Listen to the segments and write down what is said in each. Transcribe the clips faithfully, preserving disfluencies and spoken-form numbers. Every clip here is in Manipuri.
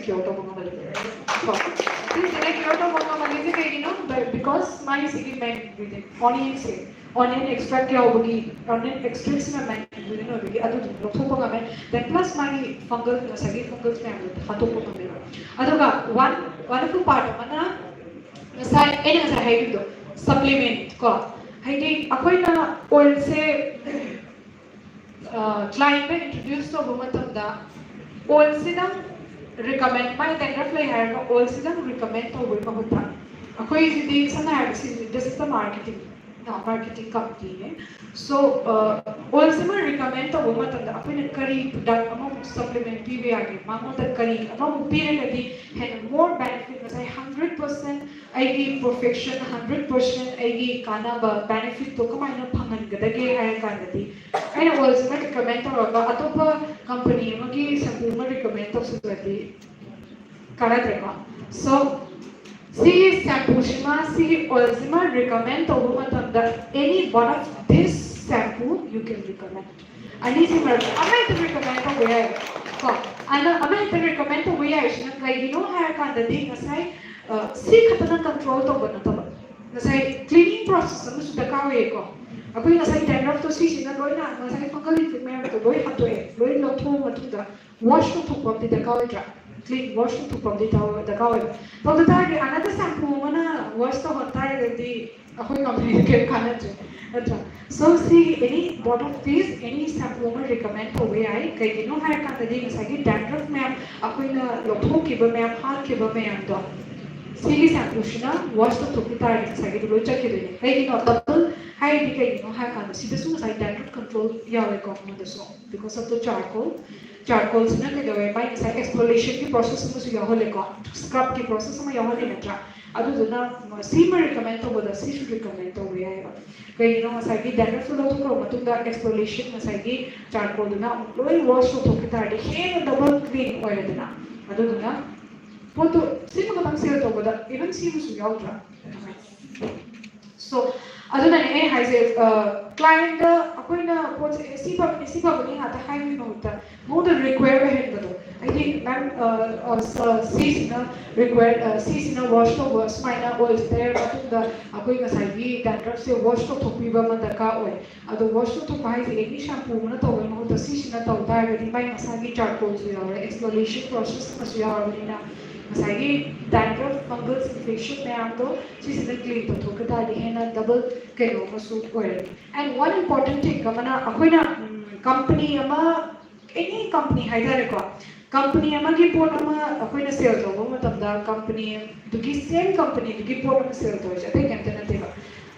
ꯀ꯭ꯌꯣꯔ ꯇꯧꯕ ꯉꯝꯍꯜꯂꯦ꯫ ꯀꯣ, ꯁꯤꯁꯤꯅ ꯀ꯭ꯌꯣꯔ ꯇꯧꯕ ꯉꯝꯍꯜꯂꯤꯁꯦ ꯀꯩꯒꯤꯅꯣ? Because ꯃꯥꯒꯤ ꯁꯤꯒꯤ ꯃꯦꯟ ꯏꯟꯒ꯭ꯔꯤꯗꯤꯌꯦꯟ ꯑꯣꯅꯤꯌꯟꯁꯦ, ꯑꯣꯅꯤꯌꯟ ꯑꯦꯛꯁꯇ꯭ꯔꯦꯛ ꯌꯥꯎꯕꯒꯤ, ꯑꯣꯅꯤꯌꯟ ꯑꯦꯛꯁꯇ꯭ꯔꯦꯛꯁꯤꯅ ꯃꯦꯟ ꯏꯟꯒ꯭ꯔꯤꯗꯤꯌꯦꯟ ꯑꯣꯏꯕꯒꯤ ꯑꯗꯨꯗꯨ ꯂꯧꯊꯣꯛꯄ ꯉꯝꯃꯦ꯫ Then plus ꯃꯥꯒꯤ ꯐꯪꯒꯜ, ꯉꯁꯥꯏꯒꯤ ꯐꯪꯒꯜꯁ ꯃꯌꯥꯝꯗꯣ ꯍꯥꯠꯇꯣꯛꯄ ꯉꯝꯃꯦꯕ꯫ ꯑꯗꯨꯒ ꯋꯥꯟ ꯋꯥꯟꯗꯔꯐꯨꯜ ꯄꯥꯔꯠ ꯑꯃꯅ ꯉꯁꯥꯏ ꯑꯩꯅ ꯉꯁꯥꯏ ꯍꯥꯏꯈꯤꯕꯗꯣ, ꯁꯄ꯭ꯂꯤꯃꯦꯟꯠ ꯀꯣ, ꯍꯥꯏꯗꯤ ꯑꯩꯈꯣꯏꯅ ꯑꯣꯏꯜꯁꯦ ꯀ꯭ꯂꯥꯏꯟꯠꯇ ꯏꯟꯇ꯭ꯔꯣꯗ꯭ꯌꯨꯁ ꯇꯧꯕ ꯃꯇꯝꯗ ꯑꯣꯏꯜꯁꯤꯗꯪ ꯔꯤꯀꯃꯦꯟ, ꯃꯥꯏ ꯗꯦꯟꯗ꯭ꯔꯐ ꯂꯩ ꯍꯥꯏꯔꯒ ꯑꯣꯏꯜꯁꯤꯗꯪ ꯔꯤꯀꯃꯦꯟ ꯇꯧꯕꯒꯤ ꯃꯍꯨꯠꯇ, ꯑꯩꯈꯣꯏꯁꯤꯗꯤ ꯁꯝꯅ ꯍꯥꯏꯔꯕꯗ ꯁꯤ, this is the marketing, marketing company ꯅꯦ꯫ So ꯑꯣꯏꯜꯁꯤꯃ ꯔꯤꯀꯃꯦꯟ ꯇꯧꯕ ꯃꯇꯝꯗ ꯑꯩꯈꯣꯏꯅ ꯀꯔꯤ ꯄ꯭ꯔꯗꯛ ꯑꯃꯃꯨꯛ ꯁꯄ꯭ꯂꯤꯃꯦꯟꯠ ꯄꯤꯕ ꯌꯥꯒꯦ, ꯃꯉꯣꯟꯗ ꯀꯔꯤ ꯑꯃꯃꯨꯛ ꯄꯤꯔꯒꯗꯤ ꯍꯦꯟꯅ ꯃꯣꯔ ꯕꯦꯅꯤꯐꯤꯠ, ꯉꯁꯥꯏ ꯍꯟꯗ꯭ꯔꯦꯠ ꯄꯔꯁꯦꯟ ꯑꯩꯒꯤ ꯄꯔꯐꯦꯛꯁꯟ ꯍꯟꯗ꯭ꯔꯦꯠ ꯄꯔꯁꯦꯟ ꯑꯩꯒꯤ ꯀꯥꯟꯅꯕ ꯕꯦꯅꯤꯐꯤꯠꯇꯣ ꯀꯃꯥꯏꯅ ꯐꯪꯍꯟꯒꯗꯒꯦ ꯍꯥꯏꯔ ꯀꯥꯟꯗꯗꯤ, ꯑꯩꯅ ꯑꯣꯏꯜꯁꯤꯃ ꯔꯤꯀꯃꯦꯟ ꯇꯧꯔꯒ ꯑꯇꯣꯞꯄ ꯀꯝꯄꯅꯤ ꯑꯃꯒꯤ ꯁꯦꯝꯄꯨ ꯑꯃ ꯔꯤꯀꯃꯦꯟ ꯇꯧꯁꯤꯜꯂꯗꯤ ꯀꯥꯟꯅꯗ꯭ꯔꯦꯀꯣ꯫ So ꯁꯤꯒꯤ ꯁꯦꯝꯄꯨꯁꯤꯃ, ꯁꯤꯒꯤ ꯑꯣꯏꯜꯁꯤꯃ ꯔꯤꯀꯃꯦꯟ ꯇꯧꯕ ꯃꯇꯝꯗ, any one of this shampoo you can recommend꯫ ꯑꯅꯤꯁꯤ ꯃꯔꯛꯇ ꯑꯃ ꯍꯦꯛꯇ ꯔꯤꯀꯃꯦꯟ ꯇꯧꯕ ꯌꯥꯏ ꯀꯣ꯫ ꯑꯗ ꯑꯃ ꯍꯦꯛꯇ ꯔꯤꯀꯃꯦꯟ ꯇꯧꯕ ꯌꯥꯏꯁꯤꯅ ꯀꯩꯒꯤꯅꯣ ꯍꯥꯏꯔ ꯀꯥꯟꯗꯗꯤ, ꯉꯁꯥꯏ ꯑ, ꯁꯤ ꯈꯛꯇꯅ ꯀꯟꯇ꯭ꯔꯣꯜ ꯇꯧꯕ ꯅꯠꯇꯕ, ꯉꯁꯥꯏ ꯀ꯭ꯂꯤꯅꯤꯡ ꯄ꯭ꯔꯣꯁꯦꯁ ꯑꯃꯁꯨ ꯗꯔꯀꯥꯔ ꯑꯣꯏꯌꯦꯀꯣ꯫ ꯑꯩꯈꯣꯏ ꯉꯁꯥꯏ ꯗꯦꯟꯗ꯭ꯔꯐꯇꯣ ꯁꯤꯁꯤꯅ ꯂꯣꯏꯅ, ꯉꯁꯥꯏ ꯐꯪꯒꯜ ꯏꯟꯐꯦꯛ ꯃꯌꯥꯝꯗꯣ ꯂꯣꯏ ꯍꯥꯠꯇꯣꯛꯑꯦ, ꯂꯣꯏ ꯂꯧꯊꯣꯛꯑ ꯃꯇꯨꯡꯗ ꯋꯥꯁ ꯇꯧꯊꯣꯛꯄ ꯑꯃꯗꯤ ꯗꯔꯀꯥꯔ ꯑꯣꯏꯗ꯭ꯔꯥ? ꯀ꯭ꯂꯤꯟ ꯋꯥꯁ ꯇꯧꯊꯣꯛꯄ ꯑꯃꯗꯤ ꯗꯔꯀꯥꯔ ꯑꯣꯏꯕ꯫ ꯇꯧꯗ ꯇꯥꯔꯗꯤ ꯑꯅꯗꯔ ꯁꯦꯝꯄꯨ ꯑꯃꯅ ꯋꯥꯁ ꯇꯧꯍꯟ ꯇꯥꯔꯒꯗꯤ ꯑꯩꯈꯣꯏ ꯀꯝꯄꯅꯤꯗ ꯀꯔꯤꯝ ꯀꯥꯟꯅꯗ꯭ꯔꯦ, ꯅꯠꯇ꯭ꯔꯥ? So ꯁꯤ any one of these, any shampoo ꯑꯃ ꯔꯤꯀꯃꯦꯟ ꯇꯧꯕ ꯌꯥꯏ꯫ ꯀꯩꯒꯤꯅꯣ ꯍꯥꯏꯔ ꯀꯥꯟꯗꯗꯤ ꯉꯁꯥꯏꯒꯤ ꯗꯦꯟꯗ꯭ꯔꯐ ꯃꯌꯥꯝ, ꯑꯩꯈꯣꯏꯅ ꯂꯧꯊꯣꯛꯈꯤꯕ ꯃꯌꯥꯝ, ꯍꯥꯠꯈꯤꯕ ꯃꯌꯥꯝꯗꯣ ꯁꯤꯒꯤ ꯁꯦꯝꯄꯨꯁꯤꯅ ꯋꯥꯁ ꯇꯧꯊꯣꯛꯈꯤ ꯇꯥꯔꯗꯤ ꯉꯁꯥꯏꯒꯤꯗꯣ ꯂꯣꯏ ꯆꯠꯈꯤꯗꯣꯏꯅꯦ꯫ ꯀꯩꯒꯤꯅꯣ ꯗꯕꯜ ꯍꯥꯏꯔꯤꯗꯤ ꯀꯩꯒꯤꯅꯣ ꯍꯥꯏꯔ ꯀꯥꯟꯗ ꯁꯤꯗꯁꯨ ꯉꯁꯥꯏ ꯗꯦꯟꯗ꯭ꯔꯐ ꯀꯟꯇ꯭ꯔꯣꯜ ꯌꯥꯎꯋꯦꯀꯣ, ꯃꯉꯣꯟꯗꯁꯨ, because of the charcoal꯫ ꯆꯥꯔꯀꯣꯜꯁꯤꯅ ꯀꯩꯗꯧꯋꯦ, ꯃꯥꯏ ꯉꯁꯥꯏ ꯑꯦꯛꯁꯐꯣꯂꯤꯌꯦꯁꯟꯒꯤ ꯄ꯭ꯔꯣꯁꯦꯁ ꯑꯃꯁꯨ ꯌꯥꯎꯍꯜꯂꯦꯀꯣ, ꯁ꯭ꯀ꯭ꯔꯕꯀꯤ ꯄ꯭ꯔꯣꯁꯦꯁ ꯑꯃ ꯌꯥꯎꯍꯜꯂꯦ ꯅꯠꯇ꯭ꯔꯥ? ꯑꯗꯨꯗꯨꯅ ꯁꯤꯃ ꯔꯤꯀꯃꯦꯟ ꯇꯧꯕꯗ ꯁꯤꯁꯨ ꯔꯤꯀꯃꯦꯟ ꯇꯧꯕ ꯌꯥꯏꯑꯕ꯫ ꯀꯩꯒꯤꯅꯣ, ꯉꯁꯥꯏꯒꯤ ꯗꯦꯟꯗ꯭ꯔꯐꯇꯨ ꯂꯧꯊꯣꯛꯈ꯭ꯔꯕ ꯃꯇꯨꯡꯗ ꯑꯦꯛꯁꯐꯣꯂꯤꯌꯦꯁꯟ, ꯉꯁꯥꯏꯒꯤ ꯆꯥꯔꯀꯣꯜꯗꯨꯅ ꯑꯃꯨꯛ ꯂꯣꯏ ꯋꯥꯁ ꯇꯧꯊꯣꯛꯈꯤ ꯇꯥꯔꯗꯤ ꯍꯦꯟꯅ ꯗꯕꯜ ꯀ꯭ꯂꯤꯟ ꯑꯣꯏꯔꯦꯗꯅ꯫ ꯑꯗꯨꯗꯨꯅ ꯄꯣꯠꯇꯨ ꯁꯤꯃ ꯈꯛꯇꯪ ꯁꯦꯜ ꯇꯧꯕꯗ ꯏꯚꯟ ꯁꯤꯃꯁꯨ ꯌꯥꯎꯗ꯭ꯔꯥ? So ꯑꯗꯨꯅꯅꯦ ꯑꯩ ꯍꯥꯏꯁꯦ, ꯀ꯭ꯂꯥꯏꯟꯗ ꯑꯩꯈꯣꯏꯅ ꯄꯣꯠꯁꯦ "ꯑꯦ, ꯁꯤ ꯐꯕꯅꯤ, ꯁꯤ ꯐꯕꯅꯤ" ꯉꯥꯛꯇ ꯍꯥꯏꯕꯒꯤ ꯃꯍꯨꯠꯇ ꯃꯉꯣꯟꯗ ꯔꯤꯀ꯭ꯋꯦꯔ ꯑꯣꯏꯍꯟꯕꯗꯣ꯫ ꯑꯩꯗꯤ ꯃꯦꯝ, ꯁꯤꯁꯤꯅ ꯔꯤꯀ꯭ꯋꯦꯔ, ꯁꯤꯁꯤꯅ ꯋꯥꯁ ꯇꯧꯕ ꯁꯨꯃꯥꯏꯅ ꯑꯣꯏꯜꯁꯦ ꯇꯩꯔ ꯃꯇꯨꯡꯗ ꯑꯩꯈꯣꯏ ꯉꯁꯥꯏꯒꯤ ꯗꯦꯟꯗ꯭ꯔꯐꯁꯦ ꯋꯥꯁ ꯇꯧꯊꯣꯛꯄꯤꯕ ꯑꯃ ꯗꯔꯀꯥꯔ ꯑꯣꯏ꯫ ꯑꯗꯣ ꯋꯥꯁ ꯇꯧꯊꯣꯛꯄ ꯍꯥꯏꯁꯦ ꯑꯦꯅꯤ ꯁꯦꯝꯄꯨ ꯑꯃꯅ ꯇꯧꯕꯒꯤ ꯃꯍꯨꯠꯇ ꯁꯤꯁꯤꯅ ꯇꯧ ꯇꯥꯔꯒꯗꯤ ꯃꯥꯏ ꯃꯁꯥꯒꯤ ꯆꯥꯔꯀꯣꯜꯁꯨ ꯌꯥꯎꯔꯦ, ꯑꯦꯛꯁꯐꯣꯂꯤꯌꯦꯁꯟ ꯄ꯭ꯔꯣꯁꯦꯁ ꯑꯃꯁꯨ ꯌꯥꯎꯔꯕꯅꯤꯅ ꯉꯁꯥꯏꯒꯤ ꯗꯦꯟꯗ꯭ꯔꯐ, ꯐꯪꯒꯜꯁ ꯏꯟꯐꯦꯛꯁꯟ ꯃꯌꯥꯝꯗꯣ ꯁꯤꯁꯤꯅ ꯀ꯭ꯂꯤꯟ ꯇꯧꯊꯣꯛꯄ ꯇꯥꯔꯗꯤ ꯍꯦꯟꯅ ꯗꯕꯜ ꯀꯩꯅꯣ ꯑꯃꯁꯨ ꯑꯣꯏꯔꯅꯤ꯫ And one important thing ꯑꯃꯅ, ꯑꯩꯈꯣꯏꯅ ꯀꯝꯄꯅꯤ ꯑꯃ, ꯑꯦꯅꯤ ꯀꯝꯄꯅꯤ ꯍꯥꯏꯇꯥꯔꯦꯀꯣ, ꯀꯝꯄꯅꯤ ꯑꯃꯒꯤ ꯄꯣꯠ ꯑꯃ ꯑꯩꯈꯣꯏꯅ ꯁꯦꯜ ꯇꯧꯕ ꯃꯇꯝꯗ ꯀꯝꯄꯅꯤꯗꯨꯒꯤ, ꯁꯦꯝ ꯀꯝꯄꯅꯤꯗꯨꯒꯤ ꯄꯣꯠ ꯑꯃ ꯁꯦꯜ ꯇꯧꯔꯤꯁꯦ ꯑꯇꯩ ꯀꯩꯝꯇ ꯅꯠꯇꯦꯕ꯫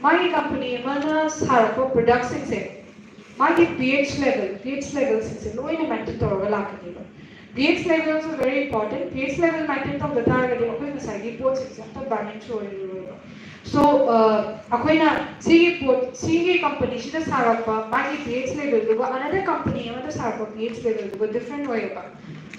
ꯃꯥꯒꯤ ꯀꯝꯄꯅꯤ ꯑꯃꯅ ꯁꯥꯔꯛꯄ ꯄ꯭ꯔꯗꯛꯁꯤꯡꯁꯦ, ꯃꯥꯒꯤ P H level, P H ꯂꯦꯚꯦꯜꯁꯤꯡꯁꯦ ꯂꯣꯏꯅ ꯃꯦꯟꯇꯦꯟ ꯇꯧꯔꯒ ꯂꯥꯛꯀꯅꯦꯕ꯫ ꯄꯤ ꯑꯩꯆ ꯂꯦꯚꯦꯜꯁꯨ very important. P H level maintain ꯇꯧꯗ ꯇꯥꯔꯒꯗꯤ ꯑꯩꯈꯣꯏ ꯉꯁꯥꯏꯒꯤ ꯄꯣꯠꯁꯤꯡꯁꯦ ꯑꯝꯇ ꯕꯦꯂꯦꯟꯁ ꯑꯣꯏꯔꯔꯣꯏꯕ꯫ ꯁꯣ ꯑꯩꯈꯣꯏꯅ ꯁꯤꯒꯤ ꯄꯣꯠ, ꯁꯤꯒꯤ ꯀꯝꯄꯅꯤꯁꯤꯗ ꯁꯥꯔꯛꯄ ꯃꯥꯒꯤ ꯄꯤ ꯑꯩꯆ ꯂꯦꯚꯦꯜꯗꯨꯒ ꯑꯅꯗꯔ ꯀꯝꯄꯅꯤ ꯑꯃꯗ ꯁꯥꯔꯛꯄ ꯄꯤ ꯑꯩꯆ ꯂꯦꯚꯦꯜꯗꯨꯒ ꯗꯤꯐ꯭ꯔꯦꯟ ꯑꯣꯏꯌꯦꯕ꯫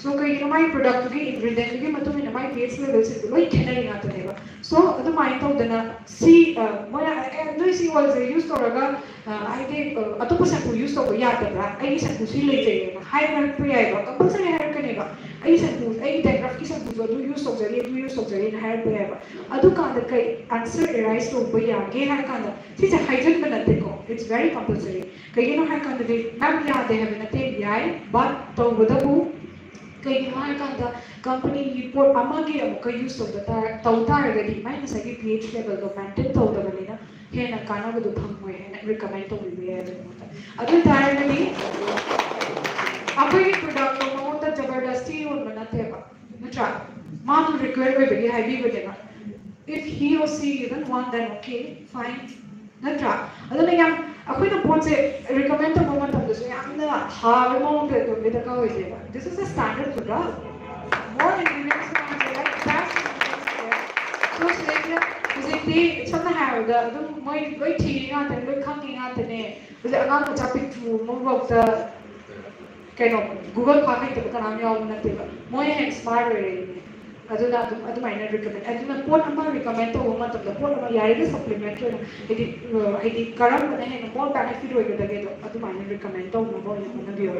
ꯁꯣ ꯀꯩꯒꯤꯅꯣ? ꯃꯥꯒꯤ ꯄ꯭ꯔꯗꯛꯇꯨꯒꯤ ꯏꯟꯒ꯭ꯔꯤꯗꯤꯌꯦꯟꯗꯨꯒꯤ ꯃꯇꯨꯡ ꯏꯟꯅ ꯃꯥꯒꯤ ꯄꯤ ꯑꯩꯆ ꯂꯦꯚꯦꯜꯁꯤꯡꯗꯣ ꯂꯣꯏ ꯈꯦꯠꯅꯔꯤ ꯉꯥꯛꯇꯅꯦꯕ꯫ ꯁꯣ ꯑꯗꯨꯃꯥꯏꯅ ꯇꯧꯗꯅ ꯁꯤ, ꯑ, ꯃꯣꯏꯅ, "ꯑꯦ, ꯅꯣꯏ ꯁꯤ ꯑꯣꯏꯜꯁꯦ ꯌꯨꯁ ꯇꯧꯔꯒ, ꯑ, ꯍꯥꯏꯗꯤ, ꯑ, ꯑꯇꯣꯞꯄ ꯁꯦꯝꯄꯨ ꯌꯨꯁ ꯇꯧꯕ ꯌꯥꯗꯕ꯭ꯔꯥ? ꯑꯩꯒꯤ ꯁꯦꯝꯄꯨ ꯁꯤ ꯂꯩꯖꯩꯌꯦꯅ" ꯍꯥꯏꯔꯛꯄ ꯌꯥꯏꯕ, ꯀꯝꯄꯜꯁꯔꯤ ꯍꯥꯏꯔꯛꯀꯅꯦꯕ꯫ "ꯑꯩꯒꯤ ꯁꯦꯝꯄꯨ, ꯑꯩꯒꯤ ꯗꯦꯟꯗ꯭ꯔꯐꯀꯤ ꯁꯦꯝꯄꯨꯁꯨ ꯑꯗꯨ ꯌꯨꯁ ꯇꯧꯖꯔꯤ, ꯑꯗꯨ ꯌꯨꯁ ꯇꯧꯖꯔꯤꯅ" ꯍꯥꯏꯔꯛꯄ ꯌꯥꯏꯕ꯫ ꯑꯗꯨꯀꯥꯟꯗ ꯀꯩ ꯑꯟꯁꯔ ꯑꯦꯔꯥꯏꯁ ꯇꯧꯕ ꯌꯥꯒꯦ ꯍꯥꯏꯔ ꯀꯥꯟꯗ, ꯁꯤꯁꯦ ꯍꯥꯏꯖꯟꯕ ꯅꯠꯇꯦꯀꯣ, it's very compulsory꯫ ꯀꯩꯒꯤꯅꯣ ꯍꯥꯏꯔ ꯀꯥꯟꯗꯗꯤ, ꯃꯦꯝ, ꯌꯥꯗꯦ ꯍꯥꯏꯕ ꯅꯠꯇꯦ, ꯌꯥꯏ, ꯕꯠ ꯇꯧꯕꯗꯕꯨ ꯀꯩꯒꯤꯅꯣ ꯍꯥꯏꯔ ꯀꯥꯟꯗ ꯀꯝꯄꯅꯤꯒꯤ ꯄꯣꯠ ꯑꯃꯒꯤ ꯑꯃꯨꯛꯀ ꯌꯨꯁ ꯇꯧꯕ ꯇꯥꯔ-, ꯇꯧ ꯇꯥꯔꯒꯗꯤ ꯃꯥꯏ ꯉꯁꯥꯏꯒꯤ ꯄꯤ ꯑꯩꯆ ꯂꯦꯚꯦꯜꯗꯣ ꯃꯦꯟꯇꯦꯟ ꯇꯧꯗꯕꯅꯤꯅ ꯍꯦꯟꯅ ꯀꯥꯟꯅꯕꯗꯣ ꯐꯪꯉꯣꯏ ꯍꯥꯏꯅ ꯔꯤꯀꯃꯦꯟ ꯇꯧꯕꯤꯕ ꯌꯥꯏ ꯑꯗꯨꯒꯤꯗꯃꯛꯇ꯫ ꯑꯗꯨ ꯑꯣꯏ ꯇꯥꯔꯒꯗꯤ ꯑꯩꯈꯣꯏꯒꯤ ꯄ꯭ꯔꯗꯛꯇꯣ ꯃꯉꯣꯟꯗ ꯖꯕꯔꯗꯁꯇꯤ ꯌꯣꯟꯕ ꯅꯠꯇꯦꯕ, ꯅꯠꯇ꯭ꯔꯥ? ꯃꯥꯅ ꯔꯤꯀ꯭ꯋꯦꯔ ꯑꯣꯏꯕꯒꯤ ꯍꯥꯏꯕꯤꯕꯅꯦꯕ꯫ If he or she even want, then okay, fine. ꯅꯠꯇ꯭ꯔꯥ? ꯑꯗꯨꯅ ꯌꯥꯝ, ꯑꯩꯈꯣꯏꯅ ꯄꯣꯠꯁꯦ ꯔꯤꯀꯃꯦꯟ ꯇꯧꯕ ꯃꯇꯝꯗꯁꯨ ꯌꯥꯝꯅ ꯍꯥꯕ ꯃꯑꯣꯡꯗ ꯌꯣꯟꯕ ꯗꯔꯀꯥꯔ ꯑꯣꯏꯗꯦꯕ꯫ This is a standard product. More ingredients ꯃꯌꯥꯝꯁꯦ, like, best ingredients ꯂꯩꯔꯦ꯫ So, ꯁꯤꯗꯩꯁꯤꯗ ꯍꯧꯖꯤꯛꯇꯤ ꯁꯝꯅ ꯍꯥꯏꯔꯕꯗ ꯑꯗꯨꯝ ꯃꯣꯏ ꯂꯣꯏ ꯊꯤꯔꯤ ꯉꯥꯛꯇꯅꯦ, ꯂꯣꯏ ꯈꯪꯉꯤ ꯉꯥꯛꯇꯅꯦ꯫ ꯍꯧꯖꯤꯛ ꯑꯉꯥꯡ ꯃꯆꯥ ꯄꯤꯛꯇ꯭ꯔꯨ ꯑꯃꯐꯥꯎꯗ ꯀꯩꯅꯣ, ꯒꯨꯒꯜ ꯄꯥꯛ ꯍꯩꯇꯕ ꯀꯅꯥꯝ ꯌꯥꯎꯕ ꯅꯠꯇꯦꯕ꯫ ꯃꯣꯏ ꯍꯦꯟꯅ ꯁ꯭ꯃꯥꯔꯠ ꯑꯣꯏꯔꯛꯏꯅꯦ꯫ ꯑꯗꯨꯅ ꯑꯗꯨꯝ ꯑꯗꯨꯃꯥꯏꯅ ꯔꯤꯀꯃꯦꯟ ꯑꯗꯨꯅ ꯄꯣꯠ ꯑꯃ ꯔꯤꯀꯃꯦꯟ ꯇꯧꯕ ꯃꯇꯝꯗ ꯄꯣꯠ ꯑꯃ ꯌꯥꯔꯤꯕ ꯁꯄ꯭ꯂꯤꯃꯦꯟꯇꯔꯤ ꯑꯣꯏꯅ ꯍꯥꯏꯗꯤ ꯍꯥꯏꯗꯤ ꯀꯔꯝꯕꯅ ꯍꯦꯟꯅ ꯃꯣꯔ ꯕꯦꯅꯤꯐꯤꯠ ꯑꯣꯏꯒꯗꯒꯦꯗꯣ ꯑꯗꯨꯃꯥꯏꯅ ꯔꯤꯀꯃꯦꯟ ꯇꯧꯅꯕ ꯑꯣꯏꯅ ꯍꯣꯠꯅꯕꯤꯌꯨ꯫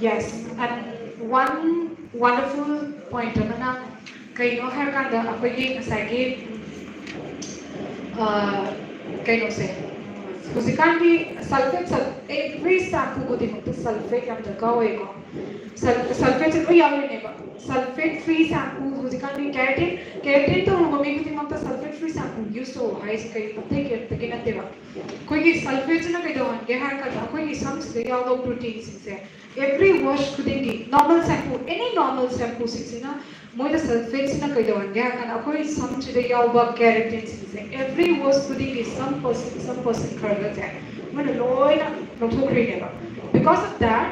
Yes, and one wonderful point ꯑꯃꯅ ꯀꯩꯅꯣ ꯍꯥꯏꯔꯀꯥꯟꯗ ꯑꯩꯈꯣꯏꯒꯤ ꯉꯁꯥꯏꯒꯤ ꯀꯩꯅꯣꯁꯦ ꯍꯧꯖꯤꯛꯀꯥꯟꯒꯤ ꯁꯜꯐꯦꯠ ꯁꯜ ꯑꯦꯚ꯭ꯔꯤ ꯁꯦꯝꯄꯨ ꯈꯨꯗꯤꯡꯃꯛꯇ ꯁꯜꯐꯦꯠ ꯌꯥꯝ ꯗꯔꯀꯥꯔ ꯑꯣꯏꯌꯦꯀꯣ꯫ ꯁꯜꯐꯦꯠꯁꯦ ꯂꯣꯏ ꯌꯥꯎꯔꯤꯅꯦꯕ꯫ ꯁꯜꯐꯦꯠ ꯐ꯭ꯔꯤ ꯁꯦꯝꯄꯨ ꯍꯧꯖꯤꯛꯀꯥꯟꯗꯤ ꯀꯦꯔꯦꯇꯤꯟ ꯀꯦꯔꯦꯇꯤꯟ ꯇꯧꯔꯨꯕ ꯃꯤ ꯈꯨꯗꯤꯡꯃꯛꯇ ꯁꯜꯐꯦꯠ ꯐ꯭ꯔꯤ ꯁꯦꯝꯄꯨ ꯌꯨꯁ ꯇꯧ ꯍꯥꯏꯁꯦ ꯀꯩ ꯑꯇꯩ ꯀꯩꯝꯇꯒꯤ ꯅꯠꯇꯦꯕ꯫ ꯑꯩꯈꯣꯏꯒꯤ ꯁꯜꯐꯦꯠꯁꯤꯅ ꯀꯩꯗꯧꯍꯟꯒꯦ ꯍꯥꯏꯔ ꯀꯥꯟꯗ ꯑꯩꯈꯣꯏꯒꯤ ꯁꯝꯁꯤꯗ ꯌꯥꯎꯕ ꯄ꯭ꯔꯣꯇꯤꯟꯁꯤꯡꯁꯦ ꯑꯦꯚ꯭ꯔꯤ ꯋꯥꯁ ꯈꯨꯗꯤꯡꯒꯤ ꯅꯣꯔꯃꯦꯜ ꯁꯦꯝꯄꯨ ꯑꯦꯅꯤ ꯅꯣꯔꯃꯦꯜ ꯁꯦꯝꯄꯨꯁꯤꯡꯁꯤꯅ ꯃꯣꯏꯗ ꯁꯜꯐꯦꯠꯁꯤꯅ ꯀꯩꯗꯧꯍꯟꯒꯦ ꯍꯥꯏꯔ ꯀꯥꯟꯗ ꯑꯩꯈꯣꯏ ꯁꯝꯁꯤꯗ ꯌꯥꯎꯕ ꯀꯦꯔꯦꯇꯤꯟꯁꯤꯡꯁꯦ ꯑꯦꯚ꯭ꯔꯤ ꯋꯥꯁ ꯈꯨꯗꯤꯡꯒꯤ some percent some percent ꯈꯔꯒꯁꯦ ꯃꯣꯏꯅ ꯂꯣꯏꯅ ꯂꯧꯊꯣꯛꯈ꯭ꯔꯤꯅꯦꯕ꯫ Because of that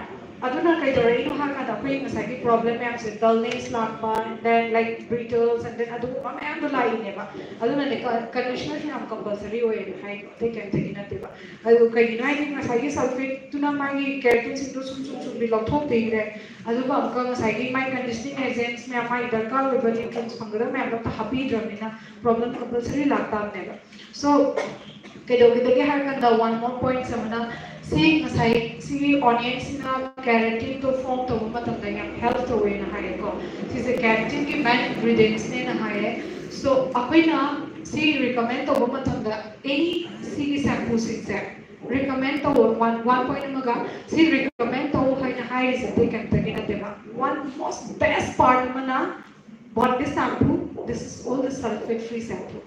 ꯑꯗꯨꯅ ꯀꯩꯗꯧꯔꯛꯏꯅꯣ ꯍꯥꯏꯔ ꯀꯥꯟꯗ ꯑꯩꯈꯣꯏ ꯉꯁꯥꯏꯒꯤ ꯄ꯭ꯔꯣꯕ꯭ꯂꯦꯝ ꯃꯌꯥꯝꯁꯦ ꯗꯜꯅꯦꯁ ꯂꯥꯛꯄ and then like ꯕ꯭ꯔꯤꯇꯜꯁ and then ꯑꯗꯨꯒꯨꯝꯕ ꯃꯌꯥꯝꯗꯣ ꯂꯥꯛꯏꯅꯦꯕ꯫ ꯑꯗꯨꯅꯅꯦ ꯀꯟꯗꯤꯁꯅꯔꯁꯦ ꯌꯥꯝ ꯀꯝꯄꯜꯁꯔꯤ ꯑꯣꯏꯌꯦꯅ ꯍꯥꯏꯗꯣ ꯑꯇꯩ ꯀꯩꯝꯇꯒꯤ ꯅꯠꯇꯦꯕ꯫ ꯑꯗꯨ ꯀꯩꯒꯤꯅꯣ ꯍꯥꯏꯗꯤ ꯉꯁꯥꯏꯒꯤ ꯁꯜꯐꯦꯠꯇꯨꯅ ꯃꯥꯒꯤ ꯀꯦꯔꯦꯇꯤꯟꯁꯤꯡꯗꯣ ꯁꯨꯝ ꯁꯨꯝ ꯁꯨꯝꯗꯤ ꯂꯧꯊꯣꯛꯄꯤꯈ꯭ꯔꯦ꯫ ꯑꯗꯨꯒ ꯑꯃꯨꯛꯀ ꯉꯁꯥꯏꯒꯤ ꯃꯥꯏ ꯀꯟꯗꯤꯁꯅꯤꯡ ꯑꯦꯖꯦꯟꯠꯁ ꯃꯌꯥꯝ ꯃꯥꯒꯤ ꯗꯔꯀꯥꯔ ꯑꯣꯏꯕ ꯅ꯭ꯌꯨꯇ꯭ꯔꯤꯟꯁ ꯐꯪꯒꯗꯕ ꯃꯌꯥꯝꯗꯣ ꯑꯝꯇ ꯍꯥꯞꯄꯤꯗ꯭ꯔꯕꯅꯤꯅ ꯄ꯭ꯔꯣꯕ꯭ꯂꯦꯝ ꯀꯝꯄꯜꯁꯔꯤ ꯂꯥꯛꯇꯥꯕꯅꯦꯕ꯫ ꯁꯣ ꯀꯩꯗꯧꯒꯗꯒꯦ ꯍꯥꯏꯔ ꯀꯥꯟꯗ ꯋꯥꯟ ꯃꯣꯔ ꯄꯣꯏꯟꯠꯁ ꯑꯃꯅ ꯁꯤ ꯉꯁꯥꯏ ꯁꯤꯒꯤ ꯑꯣꯅꯤꯌꯟꯁꯤꯅ ꯀꯦꯔꯦꯇꯤꯟꯗꯣ ꯐꯣꯔꯝ ꯇꯧꯕ ꯃꯇꯝꯗ ꯌꯥꯝ ꯍꯦꯜꯞ ꯇꯧꯋꯦꯅ ꯍꯥꯏꯌꯦꯀꯣ꯫ ꯁꯤꯁꯦ ꯀꯦꯔꯦꯇꯤꯟꯒꯤ ꯃꯦꯟ ꯏꯟꯒ꯭ꯔꯤꯗꯤꯌꯦꯟꯠꯁꯅꯦꯅ ꯍꯥꯏꯌꯦ꯫ ꯁꯣ ꯑꯩꯈꯣꯏꯅ ꯁꯤ ꯔꯤꯀꯃꯦꯟ ꯇꯧꯕ ꯃꯇꯝꯗ ꯑꯦꯅꯤ ꯁꯤꯒꯤ ꯁꯦꯝꯄꯨꯁꯤꯡꯁꯦ ꯔꯤꯀꯃꯦꯟ ꯇꯧꯕ ꯋꯥꯟ ꯋꯥꯟ ꯄꯣꯏꯟꯠ ꯑꯃꯒ ꯁꯤ ꯔꯤꯀꯃꯦꯟ ꯇꯧ ꯍꯥꯏꯅ ꯍꯥꯏꯔꯤꯁꯦ ꯑꯇꯩ ꯀꯩꯝꯇꯒꯤ ꯅꯠꯇꯦꯕ꯫ One most best part ꯑꯃꯅ bought this shampoo, this is all the sulfate free shampoo.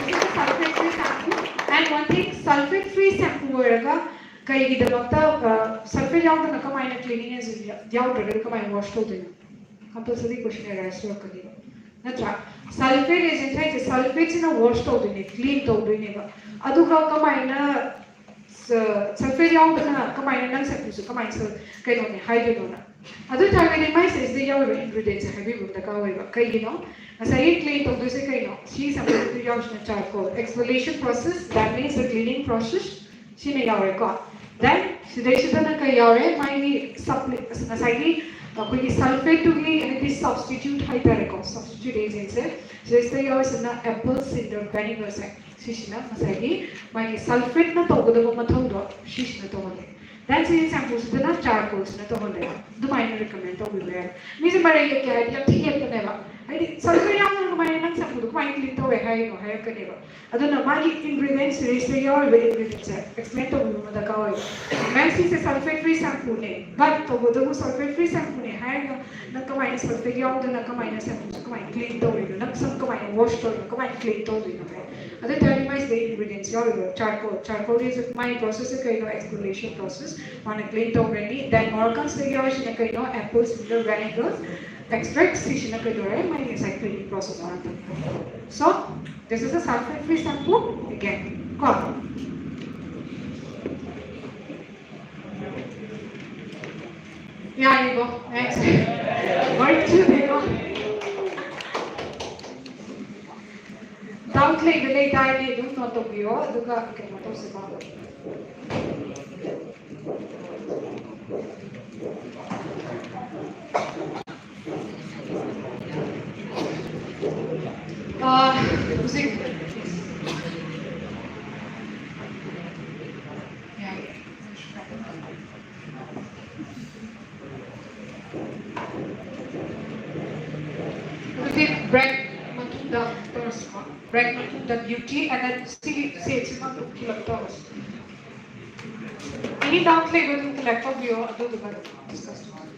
This is a sulfate free shampoo and one thing, sulfate free shampoo ꯑꯣꯏꯔꯒ ꯀꯩꯒꯤꯗꯃꯛꯇ ꯁꯜꯐꯦꯠ ꯌꯥꯎꯗꯅ ꯀꯃꯥꯏꯅ ꯀ꯭ꯂꯤꯅꯤꯡ ꯑꯦꯖꯦꯟꯠ ꯌꯥꯎꯗ꯭ꯔꯒꯗꯤ ꯀꯃꯥꯏꯅ ꯋꯥꯁ ꯇꯧꯗꯣꯏꯅꯣ? ꯀꯝꯄꯜꯁꯔꯤ ꯀꯣꯏꯁꯟ ꯑꯦꯔꯥꯏꯁ ꯇꯧꯔꯛꯀꯅꯦꯕ ꯅꯠꯇ꯭ꯔꯥ? ꯁꯜꯐꯦꯠ ꯑꯦꯖꯦꯟꯠ ꯍꯥꯏꯁꯦ ꯁꯜꯐꯦꯠꯁꯤꯅ ꯋꯥꯁ ꯇꯧꯗꯣꯏꯅꯦ, ꯀ꯭ꯂꯤꯟ ꯇꯧꯗꯣꯏꯅꯦꯕ꯫ ꯑꯗꯨꯒ ꯀꯃꯥꯏꯅ ꯁꯜꯐꯦꯠ ꯌꯥꯎꯗꯅ ꯀꯃꯥꯏꯅ ꯅꯪ ꯁꯦꯝꯄꯨꯁꯦ ꯀꯃꯥꯏꯅ ꯀꯩꯅꯣꯅꯦ ꯍꯥꯏꯗꯣꯏꯅꯣꯅ? ꯑꯗꯨ ꯑꯣꯏꯇꯥꯔꯒꯗꯤ ꯃꯥꯏ ꯁꯤꯗꯩꯁꯤꯗ ꯌꯥꯎꯔꯤꯕ ꯏꯟꯒ꯭ꯔꯤꯗꯤꯌꯦꯟꯁꯦ ꯍꯥꯏꯕꯤꯕ ꯑꯃ ꯗꯔꯀꯥꯔ ꯑꯣꯏꯕ꯫ ꯀꯩꯒꯤꯅꯣ? ꯉꯁꯥꯏꯒꯤ ꯀ꯭ꯂꯤꯟ ꯇꯧꯗꯣꯏꯁꯦ ꯀꯩꯅꯣ? ꯁꯤ ꯁꯝꯄꯨꯗ ꯌꯥꯎꯔꯤꯁꯤꯅ charcoal, exfoliation process, that means the cleaning process, ꯁꯤꯅ ꯌꯥꯎꯔꯦꯀꯣ꯫ Then ꯁꯤꯗꯩꯁꯤꯗꯅ ꯀꯩ ꯌꯥꯎꯔꯦ? ꯃꯥꯒꯤ ꯁꯞꯂꯤ-, ꯉꯁꯥꯏꯒꯤ ꯑꯩꯈꯣꯏꯒꯤ ꯁꯜꯐꯦꯠꯇꯨꯒꯤ ꯍꯥꯏꯗꯤ ꯁꯕꯁꯇꯤꯇ꯭ꯌꯨꯠ ꯍꯥꯏꯇꯥꯔꯦꯀꯣ, ꯁꯕꯁꯇꯤꯇ꯭ꯌꯨꯠ ꯑꯦꯖꯦꯟꯁꯦ ꯁꯤꯗꯩꯁꯤꯗ ꯌꯥꯎꯔꯤꯁꯤꯅ ꯑꯦꯄꯜ ꯁꯤꯗꯔ ꯚꯦꯅꯤꯒꯔꯁꯦ꯫ ꯁꯤꯁꯤꯅ ꯉꯁꯥꯏꯒꯤ ꯃꯥꯒꯤ ꯁꯜꯐꯦꯠꯅ ꯇꯧꯒꯗꯕ ꯃꯊꯧꯗꯣ ꯁꯤꯁꯤꯅ ꯇꯧꯍꯜꯂꯦ꯫ Then ꯁꯤ ꯁꯦꯝꯄꯨꯁꯤꯗꯅ ꯆꯥꯔꯀꯣꯜꯁꯤꯅ ꯇꯧꯍꯜꯂꯦ꯫ ꯑꯗꯨꯃꯥꯏꯅ ꯔꯤꯀꯃꯦꯟ ꯇꯧꯕꯤꯕ ꯌꯥꯏ꯫ ꯃꯤꯁꯦ ꯃꯔꯩ ꯌꯦꯠꯀꯦ ꯍꯥꯏꯔꯗꯤ ꯌꯥꯝ ꯊꯤ ꯌꯦꯠꯄꯅꯦꯕ꯫ ꯍꯥꯏꯗꯤ ꯁꯜꯐꯦꯠ ꯌꯥꯎꯗꯅ ꯀꯃꯥꯏꯅ ꯅꯪ ꯁꯦꯝꯄꯨꯗꯣ ꯀꯃꯥꯏꯅ ꯀ꯭ꯂꯤꯟ ꯇꯧꯋꯦ ꯍꯥꯏꯔꯤꯅꯣ ꯍꯥꯏꯔꯛꯀꯅꯦꯕ꯫ ꯑꯗꯨꯅ ꯃꯥꯒꯤ ꯏꯟꯒ꯭ꯔꯤꯗꯤꯌꯦꯟ ꯁꯤꯔꯤꯁꯇ ꯌꯥꯎꯔꯤꯕ ꯏꯟꯒ꯭ꯔꯤꯗꯤꯌꯦꯟꯁꯦ ꯑꯦꯛꯁꯄ꯭ꯂꯦꯟ ꯇꯧꯕꯤꯕ ꯑꯃ ꯗꯔꯀꯥꯔ ꯑꯣꯏ꯫ ꯃꯦꯝ ꯁꯤꯁꯦ ꯁꯜꯐꯦꯠ ꯐ꯭ꯔꯤ ꯁꯦꯝꯄꯨꯅꯦ, ꯕꯠ ꯇꯧꯕꯇꯕꯨ ꯁꯜꯐꯦꯠ ꯐ꯭ꯔꯤ ꯁꯦꯝꯄꯨꯅꯦ ꯍꯥꯏꯔꯒ ꯅꯪ ꯀꯃꯥꯏꯅ ꯁꯜꯐꯦꯠ ꯌꯥꯎꯗꯅ ꯀꯃꯥꯏꯅ ꯁꯦꯝꯄꯨꯁꯦ ꯀꯃꯥꯏꯅ ꯀ꯭ꯂꯤꯟ ꯇꯧꯔꯤꯅꯣ? ꯅꯪ ꯁꯝ ꯀꯃꯥꯏꯅ ꯋꯥꯁ ꯇꯧꯔꯤꯅꯣ? ꯀꯃꯥꯏꯅ ꯀ꯭ꯂꯤꯟ ꯇꯧꯗꯣꯏꯅꯣ? ꯑꯗꯨ ꯑꯣꯏꯇꯥꯔꯗꯤ ꯃꯥꯏꯁꯤꯗ ꯏꯟꯒ꯭ꯔꯤꯗꯤꯌꯦꯟꯁ ꯌꯥꯎꯔꯤꯕ ꯆꯥꯔꯀꯣꯜ, ꯆꯥꯔꯀꯣꯜꯒꯤꯁꯨ ꯃꯥꯒꯤ ꯄ꯭ꯔꯣꯁꯦꯁꯁꯦ ꯀꯩꯅꯣ? Exfoliation process. ꯃꯥꯅ ꯀ꯭ꯂꯤꯟ ꯇꯧꯈ꯭ꯔꯅꯤ꯫ ꯗꯦꯟ ꯃꯣꯔꯣꯀꯟꯁꯤꯗ ꯌꯥꯎꯔꯤꯁꯤꯅ ꯀꯩꯅꯣ? Apple cider vinegar extract. ꯁꯤꯁꯤꯅ ꯀꯩꯗꯧꯔꯦ? ꯃꯥꯒꯤ ꯉꯁꯥꯏ ꯀ꯭ꯂꯤꯅꯤꯡ ꯄ꯭ꯔꯣꯁꯦꯁ ꯉꯥꯛꯇ꯫ So this is a sulfate free shampoo again ꯀꯣ꯫ ꯌꯥꯔꯦꯀꯣ? ꯅꯦꯛꯁ꯫ ꯋꯥꯔꯤ ꯊꯨꯗꯦꯀꯣ? ꯗꯥꯎꯠ ꯂꯩꯕ ꯂꯩ ꯇꯥꯔꯗꯤ ꯑꯗꯨꯝ ꯅꯣꯠ ꯇꯧꯕꯤꯌꯣ, ꯑꯗꯨꯒ ꯀꯩꯅꯣ ꯇꯧꯁꯤꯀꯣ꯫ ꯑꯥ, ꯍꯧꯖꯤꯛ ꯑꯗꯨꯗꯤ ꯕ꯭ꯔꯦꯛ ꯃꯇꯨꯡꯗ ꯇꯧꯔꯁꯤꯀꯣ꯫ ꯕ꯭ꯔꯦꯛ ꯃꯇꯨꯡꯗ ꯕ꯭ꯌꯨꯇꯤ ꯑꯦꯟ ꯗꯦꯟ ꯁꯤꯒꯤ ꯁꯦꯠꯁꯤꯃ ꯑꯗꯨꯝ ꯐꯤꯜ ꯑꯞ ꯇꯧꯔꯁꯤ꯫ ꯑꯦꯅꯤ ꯗꯥꯎꯠ ꯂꯩꯕ ꯑꯗꯨꯝ ꯀꯂꯦꯛ ꯇꯧꯕꯤꯌꯣ, ꯑꯗꯨꯗꯨꯒ ꯑꯗꯨꯝ ꯗꯤꯁꯀꯁ ꯇꯧꯔꯁꯤ꯫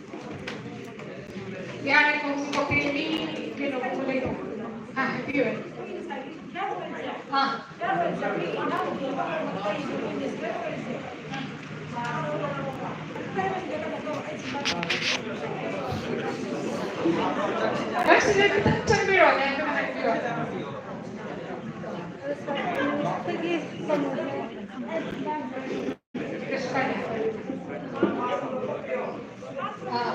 ꯌꯥꯔꯦꯀꯣ, ꯍꯧꯖꯤꯛ ꯇꯣꯇꯦꯜꯂꯤ ꯀꯩꯅꯣꯒꯨꯝꯕ ꯂꯩꯗꯅ꯫ ꯑꯥ, ꯍꯥꯏꯕꯤꯌꯨ꯫ ꯑꯥ꯫ ꯅꯪ ꯁꯤꯗ ꯈꯤꯇꯪ ꯆꯪꯕꯤꯔꯛꯑꯣꯅꯦ, ꯑꯗꯨꯒ ꯍꯥꯏꯕꯤꯌꯨ꯫ ꯀꯩꯁꯨ ꯀꯥꯏꯗꯦ꯫ ꯑꯥ,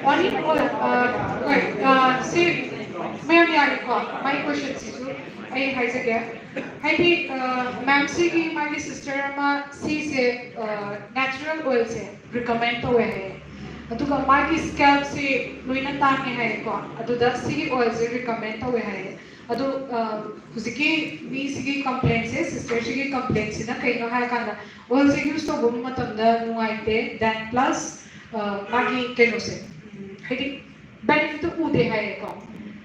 ꯋꯥꯔꯤ ꯑꯣꯏ-, ꯑ, ꯍꯣꯏ, ꯑ, ꯁꯤ ꯃꯌꯥꯝ ꯌꯥꯔꯦꯀꯣ? ꯃꯥꯏ ꯀꯣꯏꯁꯟꯁꯤꯁꯨ ꯑꯩ ꯍꯥꯏꯖꯒꯦ꯫ ꯍꯥꯏꯗꯤ, ꯑ, ꯃꯦꯝꯁꯤꯒꯤ ꯃꯥꯒꯤ ꯁꯤꯁꯇꯔ ꯑꯃ ꯁꯤꯁꯦ, ꯑ, ꯅꯦꯆꯔꯦꯜ ꯑꯣꯏꯜꯁꯦ ꯔꯤꯀꯃꯦꯟ ꯇꯧꯋꯦ ꯍꯥꯏꯌꯦ꯫ ꯑꯗꯨꯒ ꯃꯥꯒꯤ ꯁ꯭ꯀꯦꯜꯞꯁꯤ ꯂꯣꯏꯅ ꯇꯥꯡꯉꯦ ꯍꯥꯏꯌꯦꯀꯣ꯫ ꯑꯗꯨꯗ ꯁꯤꯒꯤ ꯑꯣꯏꯜꯁꯦ ꯔꯤꯀꯃꯦꯟ ꯇꯧꯋꯦ ꯍꯥꯏꯌꯦ꯫ ꯑꯗꯣ, ꯑ, ꯍꯧꯖꯤꯛꯀꯤ ꯃꯤꯁꯤꯒꯤ ꯀꯝꯄ꯭ꯂꯦꯟꯁꯦ, ꯁꯤꯁꯇꯔꯁꯤꯒꯤ ꯀꯝꯄ꯭ꯂꯦꯟꯁꯤꯅ ꯀꯩꯅꯣ ꯍꯥꯏꯔꯀꯥꯟꯗ, ꯑꯣꯏꯜꯁꯦ ꯌꯨꯁ ꯇꯧꯕ ꯃꯇꯝꯗ ꯅꯨꯡꯉꯥꯏꯇꯦ, then plus, ꯑ, ꯃꯥꯒꯤ ꯀꯩꯅꯣꯁꯦ, ꯎꯝ, ꯍꯥꯏꯗꯤ ꯕꯦꯅꯤꯐꯤꯠꯇꯨ ꯎꯗꯦ ꯍꯥꯏꯌꯦꯀꯣ꯫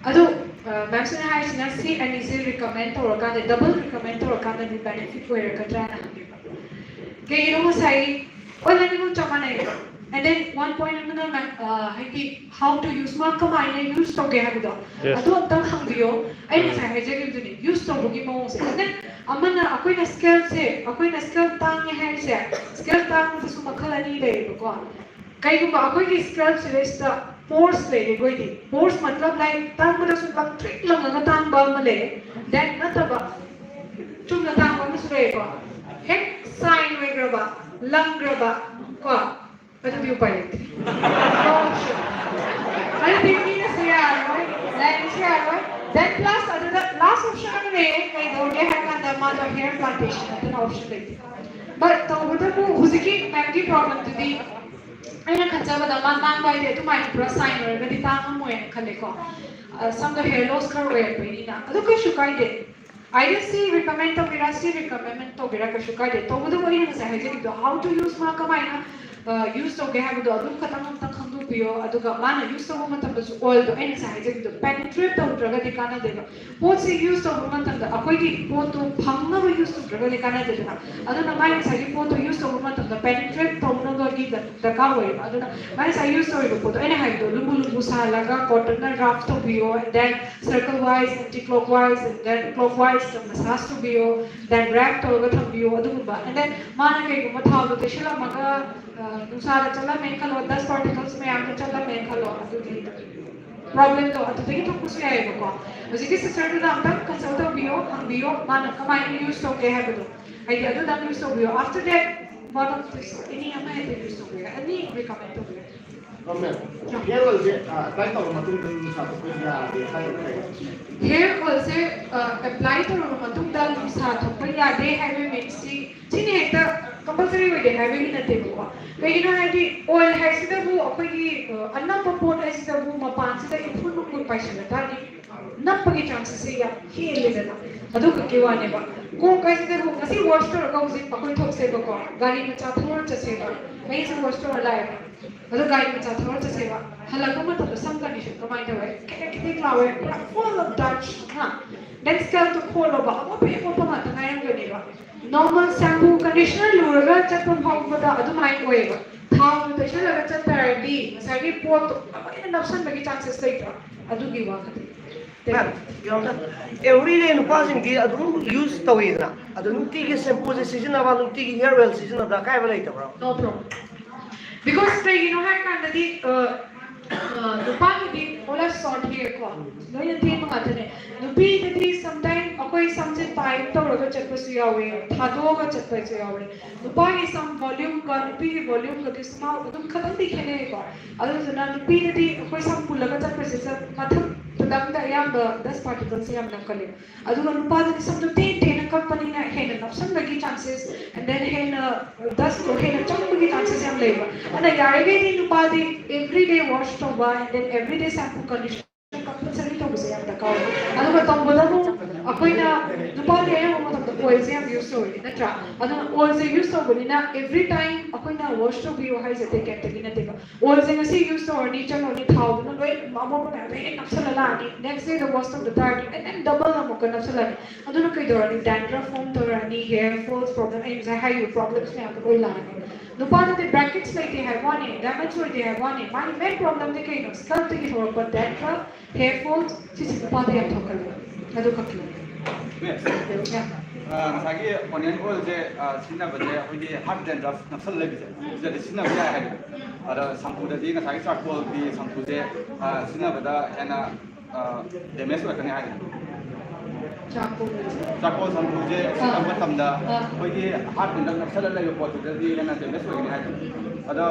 ꯑꯗꯣ, ꯑ, ꯃꯦꯝꯁꯤꯅ ꯍꯥꯏꯔꯤꯁꯤꯅ ꯁꯤ ꯑꯅꯤꯁꯦ ꯔꯤꯀꯃꯦꯟ ꯇꯧꯔꯀꯥꯟꯗ, ꯗꯕꯜ ꯔꯤꯀꯃꯦꯟ ꯇꯧꯔꯀꯥꯟꯗꯗꯤ ꯕꯦꯅꯤꯐꯤꯠ ꯑꯣꯏꯔꯛꯀꯗ꯭ꯔꯥꯅ ꯍꯪꯉꯦꯕ꯫ ꯀꯩꯒꯤꯅꯣ ꯉꯁꯥꯏ ꯑꯣꯏꯜ ꯑꯅꯤꯃꯛ ꯆꯞ ꯃꯥꯟꯅꯩ꯫ And then one point ꯑꯃꯅ, ꯃꯦꯝ, ꯑ, ꯍꯥꯏꯗꯤ how to use, ꯃꯥ ꯀꯃꯥꯏꯅ ꯌꯨꯁ ꯇꯧꯒꯦ ꯍꯥꯏꯕꯗꯣ, Yes. ꯑꯗꯨ ꯑꯝꯇꯪ ꯍꯪꯕꯤꯌꯣ꯫ ꯑꯩ ꯎꯝ꯫ ꯉꯁꯥꯏ ꯍꯥꯏꯖꯈꯤꯕꯗꯨꯅꯦ, ꯌꯨꯁ ꯇꯧꯕꯒꯤ ꯃꯑꯣꯡꯁꯦ꯫ And then ꯑꯃꯅ ꯑꯩꯈꯣꯏꯅ ꯁ꯭ꯀꯦꯜꯁꯦ, ꯑꯩꯈꯣꯏꯅ ꯁ꯭ꯀꯦꯜ ꯇꯥꯡꯉꯦ ꯍꯥꯏꯔꯤꯁꯦ, ꯁ꯭ꯀꯦꯜ ꯇꯥꯡꯕꯗꯁꯨ ꯃꯈꯜ ꯑꯅꯤ ꯂꯩꯌꯦꯕꯀꯣ꯫ ꯀꯩꯒꯨꯝꯕ ꯑꯩꯈꯣꯏꯒꯤ ꯁ꯭ꯀꯦꯜꯁꯤꯗꯩꯁꯤꯗ ꯄꯣꯔꯁ ꯂꯩꯔꯦ ꯑꯩꯈꯣꯏꯗꯤ꯫ ꯄꯣꯔꯁ ꯃꯇꯂꯕ ꯂꯥꯏꯛ ꯇꯥꯡꯕꯗꯁꯨ ꯂꯪꯇ꯭ꯔꯤꯛ ꯂꯪꯉꯒ ꯇꯥꯡꯕ ꯑꯃ ꯂꯩ, ꯗꯦꯠ ꯅꯠꯇꯕ ꯆꯨꯝꯅ ꯇꯥꯡꯕ ꯑꯃꯁꯨ ꯂꯩꯌꯦꯀꯣ꯫ ꯍꯦꯛ ꯁꯥꯏꯟ ꯑꯣꯏꯈ꯭ꯔꯕ, ꯂꯪꯈ꯭ꯔꯕ ꯀꯣ, ꯑꯗꯨꯗꯤ ꯎꯄꯥꯏ ꯂꯩꯇꯦ꯫ ꯑꯗꯨꯗꯤ ꯃꯤꯅꯁꯨ ꯌꯥꯔꯣꯏ, ꯂꯥꯏꯔꯤꯛꯁꯨ ꯌꯥꯔꯣꯏ꯫ ꯗꯦꯠ ꯄ꯭ꯂꯁ ꯑꯗꯨꯗ ꯂꯥꯁ ꯑꯣꯞꯁꯟ ꯑꯃ ꯂꯩꯌꯦ꯫ ꯀꯩꯗꯧꯔꯒꯦ ꯍꯥꯏ ꯀꯥꯟꯗ ꯃꯥꯗꯣ ꯍꯦꯌꯔ ꯄ꯭ꯂꯥꯟꯇꯦꯁꯟ ꯅꯠꯇꯅ ꯑꯣꯞꯁꯟ ꯂꯩꯇꯦ꯫ ꯕꯠ ꯇꯧꯕꯇꯕꯨ ꯍꯧꯖꯤꯛꯀꯤ ꯃꯦꯝꯒꯤ ꯄ꯭ꯔꯣꯕ꯭ꯂꯦꯝꯗꯨꯗꯤ ꯑꯩꯅ ꯈꯟꯖꯕꯗ ꯃꯥ ꯇꯥꯡꯕ ꯍꯥꯏꯗꯤ ꯑꯗꯨꯃꯥꯏꯅ ꯄꯨꯔꯥ ꯁꯥꯏꯟ ꯑꯣꯏꯔꯒꯗꯤ ꯇꯥꯡꯉꯝꯃꯣꯏꯅ ꯈꯜꯂꯦꯀꯣ꯫ ꯑ, ꯁꯝꯗꯣ ꯍꯦꯌꯔ ꯂꯣꯁ ꯈꯔ ꯑꯣꯏꯔꯛꯄꯩꯅꯤꯅ꯫ ꯑꯗꯨ ꯀꯩꯁꯨ ꯀꯥꯏꯗꯦ꯫ Either ꯁꯤ ꯔꯤꯀꯃꯦꯟ ꯇꯧꯒꯦꯔꯥ, ꯁꯤ ꯔꯤꯀꯃꯦꯟ ꯇꯧꯒꯦꯔꯥ ꯀꯩꯁꯨ ꯀꯥꯏꯗꯦ꯫ ꯇꯧꯕꯇꯕꯨ ꯑꯩꯅ ꯉꯁꯥꯏ ꯍꯥꯏꯖꯈꯤꯕꯗꯣ, how to use, ꯃꯥ ꯀꯃꯥꯏꯅ, ꯑ, ꯌꯨꯁ ꯇꯧꯒꯦ ꯍꯥꯏꯕꯗꯣ ꯑꯗꯨꯝ ꯈꯇꯪ ꯑꯝꯇꯪ ꯈꯪꯗꯣꯛꯄꯤꯌꯣ꯫ ꯑꯗꯨꯒ ꯃꯥꯅ ꯌꯨꯁ ꯇꯧꯕ ꯃꯇꯝꯗꯁꯨ ꯑꯣꯏꯜꯗꯣ ꯑꯩꯅ ꯉꯁꯥꯏ ꯍꯥꯏꯖꯈꯤꯕꯗꯣ ꯄꯦꯅꯤꯇ꯭ꯔꯦꯠ ꯇꯧꯗ꯭ꯔꯒꯗꯤ ꯀꯥꯟꯅꯗꯦꯕ꯫ ꯄꯣꯠꯁꯦ ꯌꯨꯁ ꯇꯧꯕ ꯃꯇꯝꯗ ꯑꯩꯈꯣꯏꯒꯤ ꯄꯣꯠꯇꯣ ꯐꯪꯅꯕ ꯌꯨꯁ ꯇꯧꯗ꯭ꯔꯒꯗꯤ ꯀꯥꯟꯅꯗꯦꯗꯅ꯫ ꯑꯗꯨꯅ ꯃꯥꯏ ꯉꯁꯥꯏꯒꯤ ꯄꯣꯠꯇꯣ ꯌꯨꯁ ꯇꯧꯕ ꯃꯇꯝꯗ ꯄꯦꯅꯤꯇ꯭ꯔꯦꯠ ꯇꯧꯅꯕꯒꯤ ꯗ-, ꯗꯔꯀꯥꯔ ꯑꯣꯏꯌꯦꯕ꯫ ꯑꯗꯨꯅ ꯃꯥꯏ ꯉꯁꯥꯏ ꯌꯨꯁ ꯇꯧꯔꯤꯕ ꯄꯣꯠꯇꯣ ꯑꯩꯅ ꯍꯥꯏꯕꯗꯣ ꯂꯨꯝꯕꯨ ꯂꯨꯝꯕꯨ ꯁꯥꯍꯜꯂꯒ ꯀꯣꯇꯟꯅ ꯔꯐ ꯇꯧꯕꯤꯌꯣ, and then circle wise, anti clockwise, and then clocwise ꯇ ꯃꯁꯥꯖ ꯇꯧꯕꯤꯌꯣ, then wrap ꯇꯧꯔꯒ ꯊꯝꯕꯤꯌꯣ, ꯑꯗꯨꯒꯨꯝꯕ꯫ And then ꯃꯥꯅ ꯀꯩꯒꯨꯝꯕ ꯊꯥꯎꯗꯣ ꯇꯩꯁꯜꯂꯝꯃꯒ, ꯑ, ꯅꯨꯡꯁꯥꯗ ꯆꯠꯂꯝꯃꯦꯅ ꯈꯜꯂꯣ, dust particles ꯃꯌꯥꯝꯗꯣ ꯆꯠꯂꯝꯃꯦꯅ ꯈꯜꯂꯣ, ꯑꯗꯨꯗꯤ ꯄ꯭ꯔꯣꯕ꯭ꯂꯦꯝꯗꯣ ꯑꯗꯨꯗꯒꯤ ꯊꯣꯛꯄꯁꯨ ꯌꯥꯏꯑꯕꯀꯣ꯫ ꯍꯧꯖꯤꯛꯀꯤ ꯁꯤꯁꯇꯔꯗꯨꯅ ꯑꯝꯇꯪ ꯀꯟꯁꯜ ꯇꯧꯕꯤꯌꯣ, ꯍꯪꯕꯤꯌꯣ, ꯃꯥꯅ ꯀꯃꯥꯏꯅ ꯌꯨꯁ ꯇꯧꯒꯦ ꯍꯥꯏꯕꯗꯣ꯫ ꯍꯥꯏꯗꯤ ꯑꯗꯨꯗꯪ ꯌꯨꯁ ꯇꯧꯕꯤꯌꯣ꯫ After that, one of this, any ꯑꯃ ꯍꯦꯛꯇ ꯌꯨꯁ ꯇꯧꯕꯤꯌꯣ, ꯑꯅꯤ ꯔꯤꯀꯃꯦꯟ ꯇꯧꯕꯤꯌꯣ꯫ ꯍꯦꯌꯔ ꯑꯣꯏꯜꯁꯦ ꯑꯦꯄ꯭ꯂꯥꯏ ꯇꯧꯔ ꯃꯇꯨꯡꯗ ꯅꯨꯡꯁꯥ ꯊꯣꯛꯄ ꯌꯥꯗꯦ ꯍꯥꯏꯕ ꯂꯩ꯫ ꯍꯦꯌꯔ ꯑꯣꯏꯜꯁꯦ ꯑꯦꯄ꯭ꯂꯥꯏ ꯇꯧꯔꯕ ꯃꯇꯨꯡꯗ ꯅꯨꯡꯁꯥ ꯊꯣꯛꯄ ꯌꯥꯗꯦ ꯍꯥꯏꯕ ꯃꯤꯟꯁꯤ ꯁꯤꯅ ꯍꯦꯛꯇ ꯀꯝꯄꯜꯁꯔꯤ ꯑꯣꯏꯗꯦ ꯍꯥꯏꯕꯒꯤ ꯅꯠꯇꯦꯕꯀꯣ꯫ ꯀꯩꯒꯤꯅꯣ ꯍꯥꯏꯗꯤ ꯑꯣꯏꯜ ꯍꯥꯏꯁꯤꯗꯕꯨ ꯑꯩꯈꯣꯏꯒꯤ ꯑ, ꯑꯅꯞꯄ ꯄꯣꯠ ꯍꯥꯏꯁꯤꯗꯕꯨ ꯃꯄꯥꯟꯁꯤꯗ ꯏꯐꯨꯟ ꯅꯨꯡꯐꯨꯟ ꯄꯥꯏꯁꯤꯜꯂ ꯇꯥꯔꯗꯤ ꯅꯞꯄꯒꯤ ꯆꯥꯟꯁꯦꯁꯁꯦ ꯌꯥꯝ ꯍꯦꯜꯂꯦꯗꯅ꯫ ꯑꯗꯨ ꯈꯛꯀꯤ ꯋꯥꯅꯦꯕ꯫ ꯀꯣꯛ ꯍꯥꯏꯁꯤꯗꯕꯨ ꯉꯁꯤ ꯋꯥꯁ ꯇꯧꯔꯒ ꯍꯧꯖꯤꯛ ꯑꯩꯈꯣꯏ ꯊꯣꯛꯁꯦꯕꯀꯣ, ꯒꯥꯔꯤ ꯃꯆꯥ ꯊꯧꯔ ꯆꯠꯁꯦꯕ꯫ ꯑꯩꯁꯦ ꯋꯥꯁ ꯇꯧꯔ ꯂꯥꯛꯑꯦꯕ꯫ ꯑꯗꯣ ꯒꯥꯔꯤ ꯃꯆꯥ ꯊꯧꯔ ꯆꯠꯁꯦꯕ꯫ ꯍꯜꯂꯛꯄ ꯃꯇꯝꯗ ꯁꯝ ꯀꯟꯗꯤꯁꯟ ꯀꯃꯥꯏꯅ ꯇꯧꯋꯦ? ꯈꯤꯇꯪ ꯈꯤꯇꯪ ꯂꯥꯎꯋꯦ, ꯄꯨꯔꯥ full of dark ꯍꯥ꯫ ꯗꯦꯟ ꯁ꯭ꯀꯦꯜꯇꯣ ꯈꯣꯠꯂꯣꯕ, ꯑꯃꯣꯠꯄ ꯍꯦꯛ ꯃꯣꯠꯄ ꯉꯥꯛꯇ ꯉꯥꯏꯔꯝꯒꯅꯦꯕ꯫ ꯅꯣꯔꯃꯦꯜ ꯁꯦꯝꯄꯨ ꯀꯟꯗꯤꯁꯅꯔ ꯂꯨꯔꯒ ꯆꯠꯄ ꯐꯥꯎꯕꯗ ꯑꯗꯨꯃꯥꯏꯅ ꯑꯣꯏꯌꯦꯕ꯫ ꯊꯥꯎꯗꯣ ꯇꯩꯁꯜꯂꯒ ꯆꯠ ꯇꯥꯔꯗꯤ ꯉꯁꯥꯏꯒꯤ ꯄꯣꯠꯇꯣ ꯑꯃꯨꯛ ꯍꯦꯟꯅ ꯅꯞꯁꯟꯕꯒꯤ ꯆꯥꯟꯁꯦꯁ ꯂꯩꯇ꯭ꯔꯣ? ꯑꯗꯨꯒꯤ ꯋꯥ ꯈꯛꯇꯅꯤ꯫ ꯑꯦꯕ꯭ꯔꯤꯗꯦ ꯅꯨꯄꯥꯁꯤꯡꯗꯤ ꯑꯗꯨꯝ ꯌꯨꯁ ꯇꯧꯋꯤꯗꯅ, ꯑꯗꯣ ꯅꯨꯡꯇꯤꯒꯤ ꯁꯦꯝꯄꯨꯁꯦ ꯁꯤꯖꯤꯟꯅꯕ, ꯅꯨꯡꯇꯤꯒꯤ ꯍꯤꯌꯔ ꯑꯣꯏꯜ ꯁꯤꯖꯤꯟꯅꯕꯗ ꯑꯀꯥꯏꯕ ꯂꯩꯇꯕ꯭ꯔꯣ? ꯅꯣ ꯄ꯭ꯔꯣꯕ꯭ꯂꯦꯝ꯫ ꯕꯤꯀꯣꯁ ꯀꯩꯒꯤꯅꯣ ꯍꯥꯏꯔ ꯀꯥꯟꯗꯗꯤ ꯑ, ꯑ, ꯅꯨꯄꯥꯒꯤꯗꯤ ꯑꯣꯜ ꯑꯦꯁ ꯁꯣꯔꯠ ꯍꯤꯌꯔ ꯀꯣ, ꯂꯣꯏꯅ ꯇꯦꯟꯕ ꯉꯥꯛꯇꯅꯦ꯫ ꯅꯨꯄꯤꯗꯗꯤ ꯁꯝꯇꯥꯏꯝ ꯑꯩꯈꯣꯏ ꯁꯝꯁꯦ ꯇꯥꯏ ꯇꯧꯔꯒ ꯆꯠꯄꯁꯨ ꯌꯥꯎꯋꯦ, ꯊꯥꯗꯣꯛꯑꯒ ꯆꯠꯄꯁꯨ ꯌꯥꯎꯋꯦ꯫ ꯅꯨꯄꯥꯒꯤ ꯁꯝ ꯚꯣꯂ꯭ꯌꯨꯝꯒ ꯅꯨꯄꯤꯒꯤ ꯚꯣꯂ꯭ꯌꯨꯝꯒꯗꯤ ꯁꯝꯍꯥꯎ ꯑꯗꯨꯝ ꯈꯇꯪꯗꯤ ꯈꯦꯠꯅꯩꯀꯣ꯫ ꯑꯗꯨꯗꯨꯅ ꯅꯨꯄꯤꯗꯗꯤ ꯑꯩꯈꯣꯏ ꯁꯝ ꯄꯨꯜꯂꯒ ꯆꯠꯄꯁꯤꯗ ꯃꯊꯛ ꯈꯨꯗꯝꯗ ꯑꯌꯥꯝꯕ ꯗꯁ ꯄꯥꯔꯇꯤꯀꯜꯁꯦ ꯌꯥꯝ ꯅꯝꯒꯜꯂꯦ꯫ ꯑꯗꯨꯒ ꯅꯨꯄꯥꯗꯗꯤ ꯁꯝꯗꯣ ꯇꯦꯟ ꯇꯦꯟꯅ ꯀꯛꯄꯅꯤꯅ ꯍꯦꯟꯅ ꯅꯞꯁꯟꯕꯒꯤ ꯆꯥꯟꯁꯦꯁ ꯑꯦꯟ ꯗꯦꯟ ꯍꯦꯟꯅ ꯗꯁꯇꯣ ꯍꯦꯟꯅ ꯆꯪꯕꯒꯤ ꯆꯥꯟꯁꯦꯁ ꯌꯥꯝ ꯂꯩꯕ꯫ ꯑꯗꯨꯅ ꯌꯥꯔꯤꯈꯩꯗꯤ ꯅꯨꯄꯥꯗꯤ ꯑꯦꯕ꯭ꯔꯤ ꯗꯦ ꯋꯥꯁ ꯇꯧꯕ and then every day shampoo conditioner compulsory ꯇꯧꯕꯁꯦ ꯌꯥꯝ ꯗꯔꯀꯥꯔ ꯑꯣꯏ꯫ ꯑꯗꯨꯒ ꯇꯧꯕꯗꯕꯨ ꯑꯩꯈꯣꯏꯅ ꯅꯨꯄꯥꯗꯤ ꯑꯌꯥꯝꯕ ꯃꯇꯝꯗ ꯑꯣꯏꯜꯁꯦ ꯌꯥꯝ ꯌꯨꯁ ꯇꯧꯔꯤꯅꯤ ꯅꯠꯇ꯭ꯔꯥ? ꯑꯗꯨꯅ ꯑꯣꯏꯜꯁꯦ ꯌꯨꯁ ꯇꯧꯕꯅꯤꯅ ꯑꯦꯕ꯭ꯔꯤ ꯇꯥꯏꯝ ꯑꯩꯈꯣꯏꯅ ꯋꯥꯁ ꯇꯧꯕꯤꯌꯣ ꯍꯥꯏꯁꯦ ꯀꯩꯝꯇꯒꯤ ꯅꯠꯇꯦꯕ꯫ ꯑꯣꯏꯜꯁꯦ ꯉꯁꯤ ꯌꯨꯁ ꯇꯧꯔꯅꯤ, ꯆꯠꯂꯨꯔꯅꯤ, ꯊꯥꯎꯗꯨꯅ ꯂꯣꯏ ꯑꯃꯣꯠꯄ ꯃꯌꯥꯝꯗꯣ ꯍꯦꯛ ꯅꯞꯁꯜꯂ ꯂꯥꯛꯑꯅꯤ꯫ ꯅꯦꯛꯁ ꯗꯦꯗ ꯋꯥꯁ ꯇꯧꯗ ꯇꯥꯔꯗꯤ ꯑꯦꯟ ꯗꯦꯟ ꯗꯕꯜ ꯑꯃꯨꯛꯀ ꯅꯞꯁꯜꯂꯅꯤ꯫ ꯑꯗꯨꯅ ꯀꯩꯗꯧꯔꯅꯤ? ꯗꯦꯟꯗ꯭ꯔꯐ ꯐꯣꯔꯝ ꯇꯧꯔꯛꯑꯅꯤ, ꯍꯦꯌꯔ ꯐꯣꯜꯁ ꯄ꯭ꯔꯣꯕ꯭ꯂꯦꯝ, ꯑꯩ ꯉꯁꯥꯏ ꯍꯥꯏꯈꯤꯕ ꯄ꯭ꯔꯣꯕ꯭ꯂꯦꯝꯁ ꯃꯌꯥꯝꯗꯣ ꯂꯣꯏ ꯂꯥꯛꯑꯅꯤ꯫ ꯅꯨꯄꯥꯗꯗꯤ ꯕ꯭ꯔꯦꯀꯦꯠꯁ ꯂꯩꯇꯦ ꯍꯥꯏꯕ ꯋꯥꯅꯤ, ꯗꯥꯏꯃꯟꯁ ꯑꯣꯏꯗꯦ ꯍꯥꯏꯕ ꯋꯥꯅꯤ꯫ ꯃꯥꯒꯤ ꯃꯦꯟ ꯄ꯭ꯔꯣꯕ꯭ꯂꯦꯝꯗꯤ ꯀꯩꯅꯣ? ꯁ꯭ꯀꯜꯇꯒꯤ ꯍꯧꯔꯛꯄ ꯗꯦꯟꯗ꯭ꯔꯐ, ꯍꯦꯌꯔ ꯐꯣꯜꯁ, ꯁꯤꯁꯦ ꯅꯨꯄꯥꯗ ꯌꯥꯝ ꯊꯣꯛꯀꯜꯂꯦ꯫ ꯑꯗꯨ ꯈꯛꯀꯤꯅꯤ꯫ ꯃꯤꯁ, ꯑ, ꯉꯁꯥꯏꯒꯤ ꯑꯣꯅꯤꯌꯟ ꯑꯣꯏꯜꯁꯦ ꯁꯤꯖꯤꯟꯅꯕꯁꯦ ꯑꯩꯈꯣꯏꯒꯤ ꯍꯥꯔꯠ ꯗꯦꯟꯗ꯭ꯔꯐ ꯅꯞꯁꯜ ꯂꯩꯕꯁꯦ ꯁꯤꯗꯗꯤ ꯁꯤꯖꯤꯟꯅꯕ ꯌꯥꯏ ꯍꯥꯏꯕ꯫ ꯑꯗ ꯁꯝꯄꯨꯗꯗꯤ ꯉꯁꯥꯏꯒꯤ ꯆꯥꯔꯀꯣꯜꯒꯤ ꯁꯝꯄꯨꯁꯦ ꯁꯤꯖꯤꯟꯅꯕꯗ ꯍꯦꯟꯅ ꯗꯦꯃꯦꯖ ꯑꯣꯏꯔꯛꯀꯅꯤ ꯍꯥꯏꯅ꯫ ꯆꯥꯔꯀꯣꯜ ꯁꯝꯄꯨꯁꯦ ꯁꯤꯖꯤꯟꯅꯕ ꯃꯇꯝꯗ ꯑꯩꯈꯣꯏꯒꯤ ꯍꯥꯔꯠ ꯄꯦꯟꯗ ꯅꯞꯁꯜꯂ ꯂꯩꯕ ꯄꯣꯠꯇꯨꯗꯗꯤ ꯍꯦꯟꯅ ꯗꯦꯃꯦꯖ ꯑꯣꯏꯒꯅꯤ ꯍꯥꯏ꯫ ꯑꯗꯣ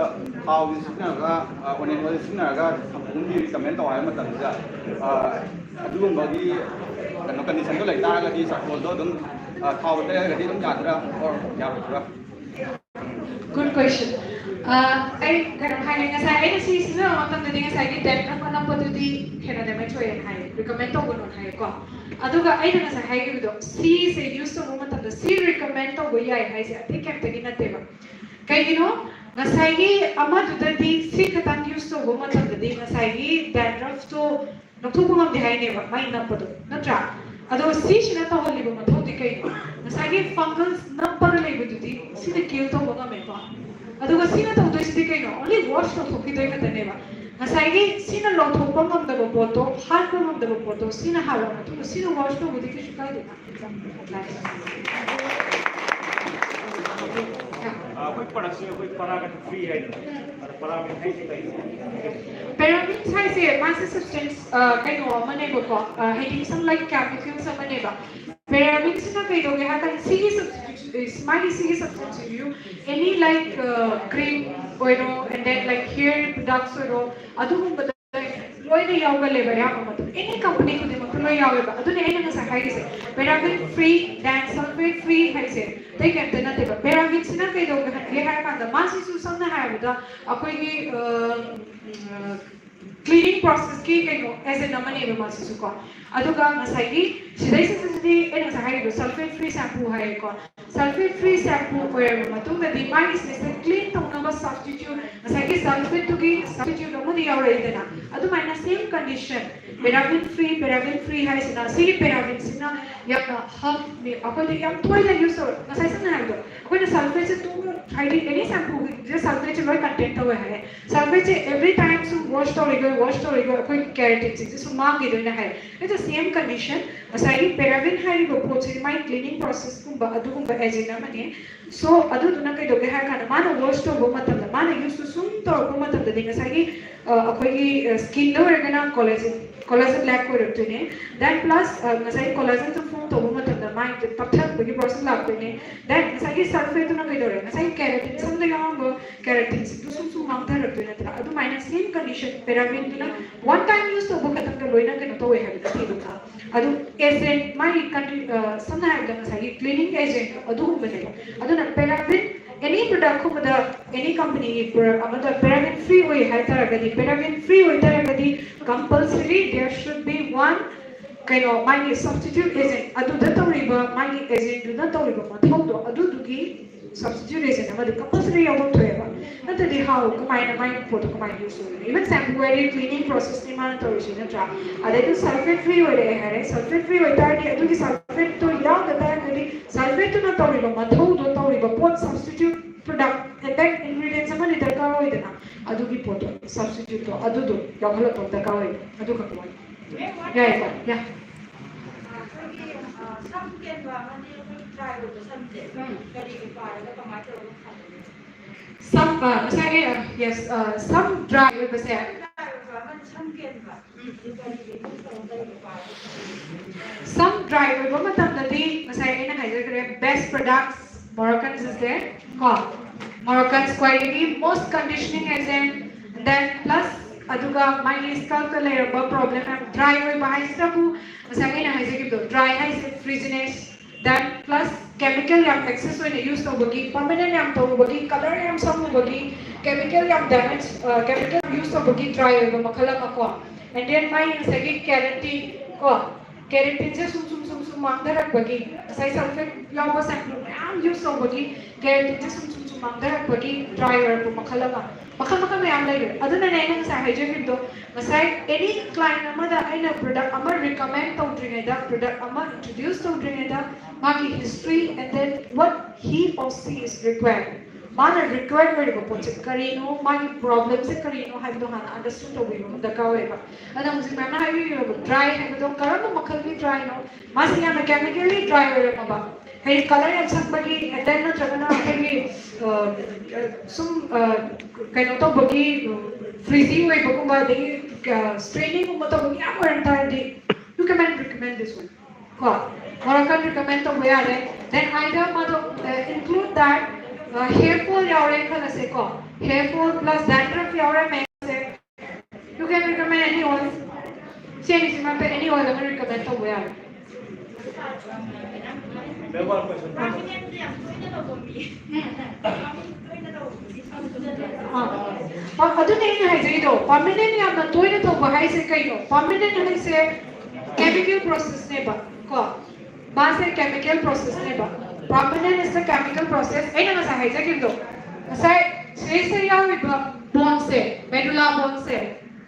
ꯊꯥꯎꯁꯦ ꯁꯤꯖꯤꯟꯅꯔꯒ, ꯑꯣꯅꯤꯌꯟ ꯑꯣꯏꯜ ꯁꯤꯖꯤꯟꯅꯔꯒ ꯁꯝꯄꯨ ꯑꯃꯗꯤ ꯔꯤꯀꯃꯦꯟ ꯇꯧ ꯍꯥꯏꯕ ꯃꯇꯝꯁꯤꯗ, ꯑꯗꯨꯒꯨꯝꯕꯒꯤ ꯀꯩꯅꯣ ꯀꯟꯗꯤꯁꯟꯗꯣ ꯂꯩꯇꯥꯔꯒꯗꯤ ꯆꯥꯔꯀꯣꯜꯗꯣ ꯑꯗꯨꯝ ꯊꯥꯎꯗ ꯇꯩꯔꯒꯗꯤ ꯑꯗꯨꯝ ꯌꯥꯒꯗ꯭ꯔꯥ ꯑꯣꯔ ꯌꯥꯔꯣꯏꯗ꯭ꯔꯥ? Good question. ꯑꯩ ꯀꯩꯅꯣ ꯍꯥꯏꯒꯦ, ꯉꯁꯥꯏ ꯑꯩꯅ ꯁꯤ ꯁꯤꯖꯤꯟꯅꯕ ꯃꯇꯝꯗꯗꯤ ꯉꯁꯥꯏꯒꯤ ꯗꯦꯟꯗ꯭ꯔꯐ ꯑꯅꯞꯄꯗꯨꯗꯤ ꯀꯩꯅꯣ ꯗꯦꯃꯦꯖ ꯑꯣꯏꯌꯦꯅ ꯍꯥꯏꯌꯦ, ꯔꯤꯀꯃꯦꯟ ꯇꯧꯒꯅꯨꯅ ꯍꯥꯏꯌꯦꯀꯣ꯫ ꯑꯗꯨꯒ ꯑꯩꯅ ꯉꯁꯥꯏ ꯍꯥꯏꯈꯤꯕꯗꯣ, ꯁꯤꯁꯦ ꯌꯨꯁ ꯇꯧꯕ ꯃꯇꯝꯗ ꯁꯤ ꯔꯤꯀꯃꯦꯟ ꯇꯧꯕ ꯌꯥꯏ ꯍꯥꯏꯁꯦ ꯑꯇꯩ ꯀꯩꯝꯇꯒꯤ ꯅꯠꯇꯦꯕ꯫ ꯀꯩꯒꯤꯅꯣ? ꯉꯁꯥꯏꯒꯤ ꯑꯃꯗꯨꯗꯗꯤ ꯁꯤ ꯈꯛꯇꯪ ꯌꯨꯁ ꯇꯧꯕ ꯃꯇꯝꯗꯗꯤ ꯉꯁꯥꯏꯒꯤ ꯗꯦꯟꯗ꯭ꯔꯐꯇꯣ ꯂꯧꯊꯣꯛꯄ ꯉꯝꯗꯦ ꯍꯥꯏꯅꯦꯕ, ꯃꯥꯏ ꯅꯞꯄꯗꯣ, ꯅꯠꯇ꯭ꯔꯥ? ꯑꯗꯣ ꯁꯤꯁꯤꯅ ꯇꯧꯍꯜꯂꯤꯕ ꯃꯊꯧꯗꯤ ꯀꯩꯅꯣ? ꯉꯁꯥꯏꯒꯤ ꯐꯪꯒꯜꯁ ꯅꯞꯄꯒ ꯂꯩꯕꯗꯨꯗꯤ ꯁꯤꯅ ꯀꯤꯜ ꯇꯧꯕ ꯉꯝꯃꯦꯀꯣ꯫ ꯑꯗꯨꯒ ꯁꯤꯅ ꯇꯧꯗꯣꯏꯁꯤꯗꯤ ꯀꯩꯅꯣ? ꯑꯣꯟꯂꯤ ꯋꯥꯁ ꯇꯧꯊꯣꯛꯈꯤꯗꯣꯏ ꯈꯛꯇꯅꯦꯕ꯫ ꯉꯁꯥꯏꯒꯤ ꯁꯤꯅ ꯂꯧꯊꯣꯛꯄ ꯉꯝꯗꯕ ꯄꯣꯠꯇꯣ, ꯍꯥꯠꯄ ꯉꯝꯗꯕ ꯄꯣꯠꯇꯣ ꯁꯤꯅ ꯍꯥꯠꯂꯕ ꯃꯇꯨꯡꯗ ꯁꯤꯅ ꯋꯥꯁ ꯇꯧꯕꯗꯤ ꯀꯩꯁꯨ ꯀꯥꯏꯗꯦꯅ꯫ ꯑꯩꯈꯣꯏ ꯄ꯭ꯔꯗꯛꯁꯦ ꯑꯩꯈꯣꯏ ꯄꯔꯥꯒꯟ ꯐ꯭ꯔꯤ ꯍꯥꯏꯗꯅ, ꯑꯗ ꯄꯔꯥꯒꯟ ꯐ꯭ꯔꯤꯁꯤ ꯀꯩꯅꯣ? ꯄꯦꯔꯥꯕꯤꯟꯁ ꯍꯥꯏꯁꯦ ꯃꯥꯁꯦ ꯁꯕꯁꯇꯦꯟꯁ ꯀꯩꯅꯣ ꯑꯃꯅꯦꯕꯀꯣ, ꯍꯥꯏꯗꯤ ꯁꯝ ꯂꯥꯏꯛ ꯀꯦꯃꯤꯀꯦꯜꯁ ꯑꯃꯅꯦꯕ꯫ ꯄꯦꯔꯥꯕꯤꯟꯁꯤꯅ ꯀꯩꯗꯧꯒꯦ ꯍꯥꯏ ꯀꯥꯟꯗ ꯁꯤꯒꯤ ꯁꯕꯁꯇꯤꯇ꯭ꯌꯨꯠ, ꯃꯥꯒꯤ ꯁꯤꯒꯤ ꯁꯕꯁꯇꯦꯟꯁꯁꯤꯁꯨ ꯑꯦꯅꯤ ꯂꯥꯏꯛ ꯀ꯭ꯔꯤꯝ ꯑꯣꯏꯔꯣ, and then like hair products ꯑꯣꯏꯔꯣ, ꯑꯗꯨꯒꯨꯝꯕꯗ ꯂꯣꯏꯅ ꯌꯥꯎꯒꯜꯂꯦꯕ꯫ ꯑꯌꯥꯝꯕ ꯃꯇꯝ ꯑꯦꯅꯤ ꯀꯝꯄꯅꯤ ꯈꯨꯗꯤꯡꯃꯛꯇ ꯂꯣꯏ ꯌꯥꯎꯋꯦꯕ꯫ ꯑꯗꯨꯅ ꯑꯩꯅ ꯉꯁꯥꯏ ꯍꯥꯏꯔꯤꯁꯦ, ꯄꯦꯔꯥꯕꯤꯟ ꯐ꯭ꯔꯤ, ꯗꯦꯟ ꯁꯜꯐꯦꯠ ꯐ꯭ꯔꯤ ꯍꯥꯏꯁꯦ ꯑꯇꯩ ꯀꯩꯝꯇ ꯅꯠꯇꯦꯕ꯫ ꯄꯦꯔꯥꯕꯤꯟꯁꯤꯅ ꯀꯩꯗꯧꯒꯦ ꯍꯥꯏꯔ ꯀꯥꯟꯗ ꯃꯥꯁꯤꯁꯨ ꯁꯝꯅ ꯍꯥꯏꯔꯕꯗ ꯑꯩꯈꯣꯏꯒꯤ ꯀ꯭ꯂꯤꯅꯤꯡ ꯄ꯭ꯔꯣꯁꯦꯁꯀꯤ ꯀꯩꯅꯣ ꯑꯦꯖꯦꯟ ꯑꯃꯅꯦꯕ ꯃꯥꯁꯤꯁꯨ ꯀꯣ꯫ ꯑꯗꯨꯒ ꯉꯁꯥꯏꯒꯤ ꯁꯤꯗꯩꯁꯤꯗꯗꯤ ꯑꯩꯅ ꯉꯁꯥꯏ ꯍꯥꯏꯔꯤꯕ ꯁꯜꯐꯦꯠ ꯐ꯭ꯔꯤ ꯁꯦꯝꯄꯨ ꯍꯥꯏꯌꯦꯀꯣ꯫ ꯁꯜꯐꯦꯠ ꯐ꯭ꯔꯤ ꯁꯦꯝꯄꯨ ꯑꯣꯏꯔꯕ ꯃꯇꯨꯡꯗꯗꯤ ꯃꯥꯒꯤ ꯁꯤꯗꯩꯁꯤꯗ ꯀ꯭ꯂꯤꯟ ꯇꯧꯅꯕ ꯁꯕꯁꯇꯤꯇ꯭ꯌꯨꯠ, ꯉꯁꯥꯏꯒꯤ ꯁꯜꯐꯦꯠꯇꯨꯒꯤ ꯁꯕꯁꯇꯤꯇ꯭ꯌꯨꯠ ꯑꯃꯗꯤ ꯌꯥꯎꯔꯛꯏꯗꯅ꯫ ꯑꯗꯨꯃꯥꯏꯅ ꯁꯦꯝ ꯀꯟꯗꯤꯁꯟ, ꯄꯦꯔꯥꯕꯤꯟ ꯐ꯭ꯔꯤ, ꯄꯦꯔꯥꯕꯤꯟ ꯐ꯭ꯔꯤ ꯍꯥꯏꯁꯤꯅ ꯁꯤꯒꯤ ꯄꯦꯔꯥꯕꯤꯟꯁꯤꯅ ꯌꯥꯝꯅ ꯍꯥꯔꯝ, ꯑꯩꯈꯣꯏꯗ ꯌꯥꯝ ꯇꯣꯏꯅ ꯌꯨꯁ ꯇꯧꯔ, ꯉꯁꯥꯏ ꯁꯝꯅ ꯍꯥꯏꯕꯗꯣ ꯑꯩꯈꯣꯏꯅ ꯁꯜꯐꯦꯠꯁꯦ ꯇꯨ, ꯍꯥꯏꯗꯤ ꯑꯦꯅꯤ ꯁꯦꯝꯄꯨꯒꯤꯁꯦ ꯁꯜꯐꯦꯠꯁꯦ ꯂꯣꯏ ꯀꯟꯇꯦꯟ ꯇꯧꯋꯦ ꯍꯥꯏꯌꯦ꯫ ꯁꯜꯐꯦꯠꯁꯦ ꯑꯦꯕ꯭ꯔꯤ ꯇꯥꯏꯝ ꯁꯨꯝ ꯋꯥꯁ ꯇꯧꯔꯤꯈꯣꯏ ꯋꯥꯁ ꯇꯧꯔꯤꯈꯣꯏ ꯑꯩꯈꯣꯏꯒꯤ ꯀꯦꯔꯥꯇꯤꯟꯁꯤꯡꯁꯦ ꯁꯨꯝ ꯃꯥꯡꯈꯤꯗꯣꯏꯅꯦ ꯍꯥꯏꯌꯦ꯫ It's the same condition. ꯉꯁꯥꯏꯒꯤ ꯄꯦꯔꯥꯕꯤꯟ ꯍꯥꯏꯔꯤꯕ ꯄꯣꯠꯁꯤ ꯃꯥꯏ ꯀ꯭ꯂꯤꯅꯤꯡ ꯄ꯭ꯔꯣꯁꯦꯁꯀꯨꯝꯕ ꯑꯗꯨꯒꯨꯝꯕ ꯑꯦꯖꯦꯟ ꯑꯃꯅꯤ꯫ ꯁꯣ ꯑꯗꯨꯗꯨꯅ ꯀꯩꯗꯧꯒꯦ ꯍꯥꯏꯔ ꯀꯥꯟꯗ ꯃꯥꯅ ꯋꯥꯁ ꯇꯧꯕ ꯃꯇꯝꯗ, ꯃꯥꯅ ꯌꯨꯁꯇꯨ ꯁꯨꯝ ꯇꯧꯔꯛꯄ ꯃꯇꯝꯗꯗꯤ ꯉꯁꯥꯏꯒꯤ ꯑꯩꯈꯣꯏꯒꯤ ꯁ꯭ꯀꯤꯟꯗ ꯑꯣꯏꯔꯒꯅ ꯀꯣꯂꯦꯖꯤꯟ, collagen lack ꯑꯣꯏꯔꯛꯇꯣꯏꯅꯦ꯫ Then plus ꯉꯁꯥꯏ collagenꯁꯨ form ꯇꯧꯕ ꯃꯇꯝꯗ ꯃꯥꯏꯁꯦ ꯄꯠꯊꯔꯛꯄꯒꯤ process ꯂꯥꯛꯇꯣꯏꯅꯦ꯫ Then ꯉꯁꯥꯏꯒꯤ sulfateꯇꯨꯅ ꯀꯩꯗꯧꯔꯦ? ꯉꯁꯥꯏ keratin, ꯁꯝꯗ ꯌꯥꯎꯔꯝꯕ keratinꯁꯤꯡꯗꯨ ꯁꯨꯝ ꯁꯨꯝ ꯃꯥꯡꯊꯔꯛꯇꯣꯏ ꯅꯠꯇ꯭ꯔꯥ? ꯑꯗꯨꯃꯥꯏꯅ same condition parabenꯗꯨꯅ one time use ꯇꯧꯕ ꯈꯛꯇꯪꯗ ꯂꯣꯏꯅ ꯀꯩꯅꯣ ꯇꯧꯋꯦ ꯍꯥꯏꯕ ꯅꯠꯇꯦꯕꯀꯣ꯫ ꯑꯗꯨ agent ꯃꯥꯒꯤ country, ꯁꯝꯅ ꯍꯥꯏꯔꯕꯗ ꯉꯁꯥꯏꯒꯤ cleaning agent ꯑꯗꯨꯒꯨꯝꯕꯅꯦꯕ꯫ ꯑꯗꯨꯅ paraben any product ꯀꯨꯝꯕꯗ, any companyꯒꯤ product ꯑꯃꯗ paraben free ꯑꯣꯏ ꯍꯥꯏ ꯇꯥꯔꯒꯗꯤ, paraben free ꯑꯣꯏ ꯇꯥꯔꯒꯗꯤ compulsory there should be one ꯀꯩꯅꯣ, ꯃꯥꯒꯤ substitute agent, ꯑꯗꯨꯗ ꯇꯧꯔꯤꯕ ꯃꯥꯒꯤ agentꯗꯨꯅ ꯇꯧꯔꯤꯕ ꯃꯊꯧꯗꯣ ꯑꯗꯨꯗꯨꯒꯤ substitute agent ꯑꯃꯗꯤ compulsory ꯌꯥꯎꯐꯝ ꯊꯣꯛꯑꯦꯕ꯫ ꯅꯠꯇ꯭ꯔꯗꯤ how, ꯀꯃꯥꯏꯅ ꯃꯥꯒꯤ ꯄꯣꯠꯇꯣ ꯀꯃꯥꯏꯅ use ꯑꯣꯏꯒꯅꯤ? Even shampoo ꯍꯥꯏꯔꯦ, cleaning processꯅꯤ ꯃꯥꯅ ꯇꯧꯔꯤꯁꯦ ꯅꯠꯇ꯭ꯔꯥ? ꯑꯗꯩꯗꯤ sulfate free ꯑꯣꯏꯔꯛꯑꯦ ꯍꯥꯏꯔꯦ, sulfate free ꯑꯣꯏꯇꯥꯔꯗꯤ ꯑꯗꯨꯒꯤ sulfateꯇꯣ ꯌꯥꯎꯗ ꯇꯥꯔꯒꯗꯤ sulfateꯇꯨꯅ ꯇꯧꯔꯤꯕ ꯃꯊꯧꯗꯣ, ꯇꯧꯔꯤꯕ ꯄꯣꯠ, substitute product, attack ingredients ꯑꯃꯗꯤ ꯗꯔꯀꯥꯔ ꯑꯣꯏꯗꯅ, ꯑꯗꯨꯒꯤ ꯄꯣꯠꯇꯣ, substituteꯇꯣ ꯑꯗꯨꯗꯣ ꯌꯥꯎꯍꯜꯂꯛꯄ ꯗꯔꯀꯥꯔ ꯑꯣꯏ꯫ ꯑꯗꯨ ꯈꯛꯀꯤ ꯋꯥꯅꯤ꯫ ꯌꯥꯏꯀꯣ? ꯌꯥ꯫ ꯑꯩꯈꯣꯏꯒꯤ ꯁꯝ ꯀꯦꯟꯕ ꯑꯃꯗꯤ ꯑꯩꯈꯣꯏ dry ꯑꯣꯏꯕ ꯁꯝꯁꯦ ꯎꯝ꯫ ꯀꯔꯤꯒꯤ ꯄꯥꯏꯔꯒ ꯀꯃꯥꯏꯅ ꯇꯧꯔꯒ ꯐꯍꯟꯒꯅꯤ? ꯁꯝ, ꯑ, ꯉꯁꯥꯏꯒꯤ, ꯑ, yes, ꯑ, ꯁꯝ dry ꯑꯣꯏꯕꯁꯦ꯫ Dry ꯑꯣꯏꯕ ꯑꯃꯗꯤ ꯁꯝ ꯀꯦꯟꯕ꯫ ꯎꯝ꯫ ꯁꯤ ꯀꯔꯤꯒꯤ use ꯇꯧꯔꯒ ꯀꯔꯤꯒꯤ ꯄꯥꯏꯔꯒ ꯐꯍꯟꯒꯅꯤ? ꯁꯝ dry ꯑꯣꯏꯕ ꯃꯇꯝꯗꯗꯤ ꯉꯁꯥꯏ ꯑꯩꯅ ꯍꯥꯏꯖꯈ꯭ꯔꯦ, best products Moroccan is there ꯀꯣ꯫ Moroccan ꯈ꯭ꯋꯥꯏꯗꯒꯤ most conditioning agent, then plus ꯑꯗꯨꯒ ꯃꯥꯒꯤ scalpꯇ ꯂꯩꯔꯝꯕ problem ꯃꯌꯥꯝ, dry ꯑꯣꯏꯕ ꯍꯥꯏꯁꯤꯗꯕꯨ ꯉꯁꯥꯏ ꯑꯩꯅ ꯍꯥꯏꯖꯈꯤꯕꯗꯣ, dry ꯍꯥꯏꯁꯦ frizziness, then plus chemical ꯌꯥꯝ excess ꯑꯣꯏꯅ use ꯇꯧꯕꯒꯤ, permanent ꯌꯥꯝ ꯇꯧꯔꯨꯕꯒꯤ, colour ꯌꯥꯝ ꯁꯪꯉꯨꯕꯒꯤ, chemical ꯌꯥꯝ damage, chemical use ꯇꯧꯕꯒꯤ dry ꯑꯣꯏꯕ ꯃꯈꯜ ꯑꯃ ꯀꯣ꯫ And then ꯃꯥꯒꯤ ꯉꯁꯥꯏꯒꯤ keratin ꯀꯣ, keratinꯁꯦ ꯁꯨꯝ ꯁꯨꯝ ꯁꯨꯝ ꯁꯨꯝ ꯃꯥꯡꯊꯔꯛꯄꯒꯤ, ꯉꯁꯥꯏ sulfate ꯌꯥꯎꯕ shampoo ꯃꯌꯥꯝ use ꯇꯧꯕꯒꯤ keratinꯁꯦ ꯁꯨꯝ ꯁꯨꯝ ꯁꯨꯝ ꯃꯥꯡꯊꯔꯛꯄꯒꯤ dry ꯑꯣꯏꯔꯛꯄ ꯃꯈꯜ ꯑꯃ꯫ ꯃꯈꯜ ꯃꯈꯜ ꯃꯌꯥꯝ ꯂꯩꯈ꯭ꯔꯦ꯫ ꯑꯗꯨꯅꯅꯦ ꯑꯩꯅ ꯉꯁꯥꯏ ꯍꯥꯏꯖꯈꯤꯕꯗꯣ, ꯉꯁꯥꯏ any client ꯑꯃꯗ ꯑꯩꯅ product ꯑꯃ recommend ꯇꯧꯗ꯭ꯔꯤꯉꯩꯗ, product ꯑꯃ introduce ꯇꯧꯗ꯭ꯔꯤꯉꯩꯗ, ꯃꯥꯒꯤ history and then what he or she is required, ꯃꯥꯅ required ꯑꯣꯏꯔꯤꯕ ꯄꯣꯠꯁꯦ ꯀꯔꯤꯅꯣ, ꯃꯥꯒꯤ problemꯁꯦ ꯀꯔꯤꯅꯣ ꯍꯥꯏꯕꯗꯣ ꯍꯥꯟꯅ understand ꯇꯧꯕꯤꯕ ꯑꯃ ꯗꯔꯀꯥꯔ ꯑꯣꯏꯌꯦꯕ꯫ ꯑꯗꯣ ꯍꯧꯖꯤꯛ ꯃꯦꯝꯅ ꯍꯥꯏꯕꯤꯔꯤꯕ dry ꯍꯥꯏꯕꯗꯣ ꯀꯔꯝꯕ ꯃꯈꯜꯒꯤ dryꯅꯣ? ꯃꯥꯁꯦ ꯌꯥꯝꯅ chemically dry ꯑꯣꯏꯔꯝꯃꯕ, ꯍꯥꯏꯗꯤ colour ꯌꯥꯝ ꯁꯪꯕꯒꯤ, and then ꯅꯠꯇ꯭ꯔꯒꯅ ꯑꯩꯈꯣꯏꯒꯤ, ꯑ, ꯁꯨꯝ, ꯑ, ꯀꯩꯅꯣ ꯇꯧꯕꯒꯤ, frizzy ꯑꯣꯏꯕꯒꯨꯝꯕ, ꯑꯗꯒꯤ ꯁ꯭ꯇ꯭ꯔꯦꯅꯤꯡꯒꯨꯝꯕ ꯇꯧꯕꯒꯤ ꯌꯥꯝ ꯑꯣꯏꯔꯝ ꯇꯥꯔꯗꯤ, you can recommend this one. ꯀꯣ, ꯃꯣꯔꯣꯀꯟ ꯔꯤꯀꯃꯦꯟ ꯇꯧꯕ ꯌꯥꯔꯦ. Then either ꯃꯥꯗꯣ include that hair fall ꯌꯥꯎꯔꯦ ꯈꯜꯂꯁꯦꯀꯣ, hair fall plus dandruff ꯌꯥꯎꯔꯦ ꯃꯌꯥꯝꯁꯦ, you can recommend any oil. ꯁꯤ ꯑꯅꯤꯁꯤ ꯃꯔꯛꯇ any oil ꯑꯃ ꯔꯤꯀꯃꯦꯟ ꯇꯧꯕ ꯌꯥꯔꯦ. ꯃꯦꯝ, one question. ꯎꯝ. ꯑꯥ, ꯑꯗꯨꯅꯦ ꯑꯩꯅ ꯍꯥꯏꯖꯩꯗꯣ, ꯄꯥꯔꯃꯤꯅꯦꯟ ꯌꯥꯝꯅ ꯇꯣꯏꯅ ꯇꯧꯕ ꯍꯥꯏꯁꯦ ꯀꯩꯅꯣ? ꯄꯥꯔꯃꯤꯅꯦꯟ ꯍꯥꯏꯁꯦ ꯀꯦꯃꯤꯀꯦꯜ ꯄ꯭ꯔꯣꯁꯦꯁꯅꯦꯕ ꯀꯣ, ꯃꯥꯁꯦ chemical ꯄ꯭ꯔꯣꯁꯦꯁꯅꯦꯕ. Permanent is the chemical process. ꯑꯩꯅ ꯉꯁꯥꯏ ꯍꯥꯏꯖꯈꯤꯕꯗꯣ, ꯉꯁꯥꯏ ꯁꯤꯗꯩꯁꯤꯗ ꯌꯥꯎꯔꯤꯕ ꯕꯣꯟꯁꯦ, ꯃꯦꯗꯨꯂꯥ ꯕꯣꯟꯁꯦ,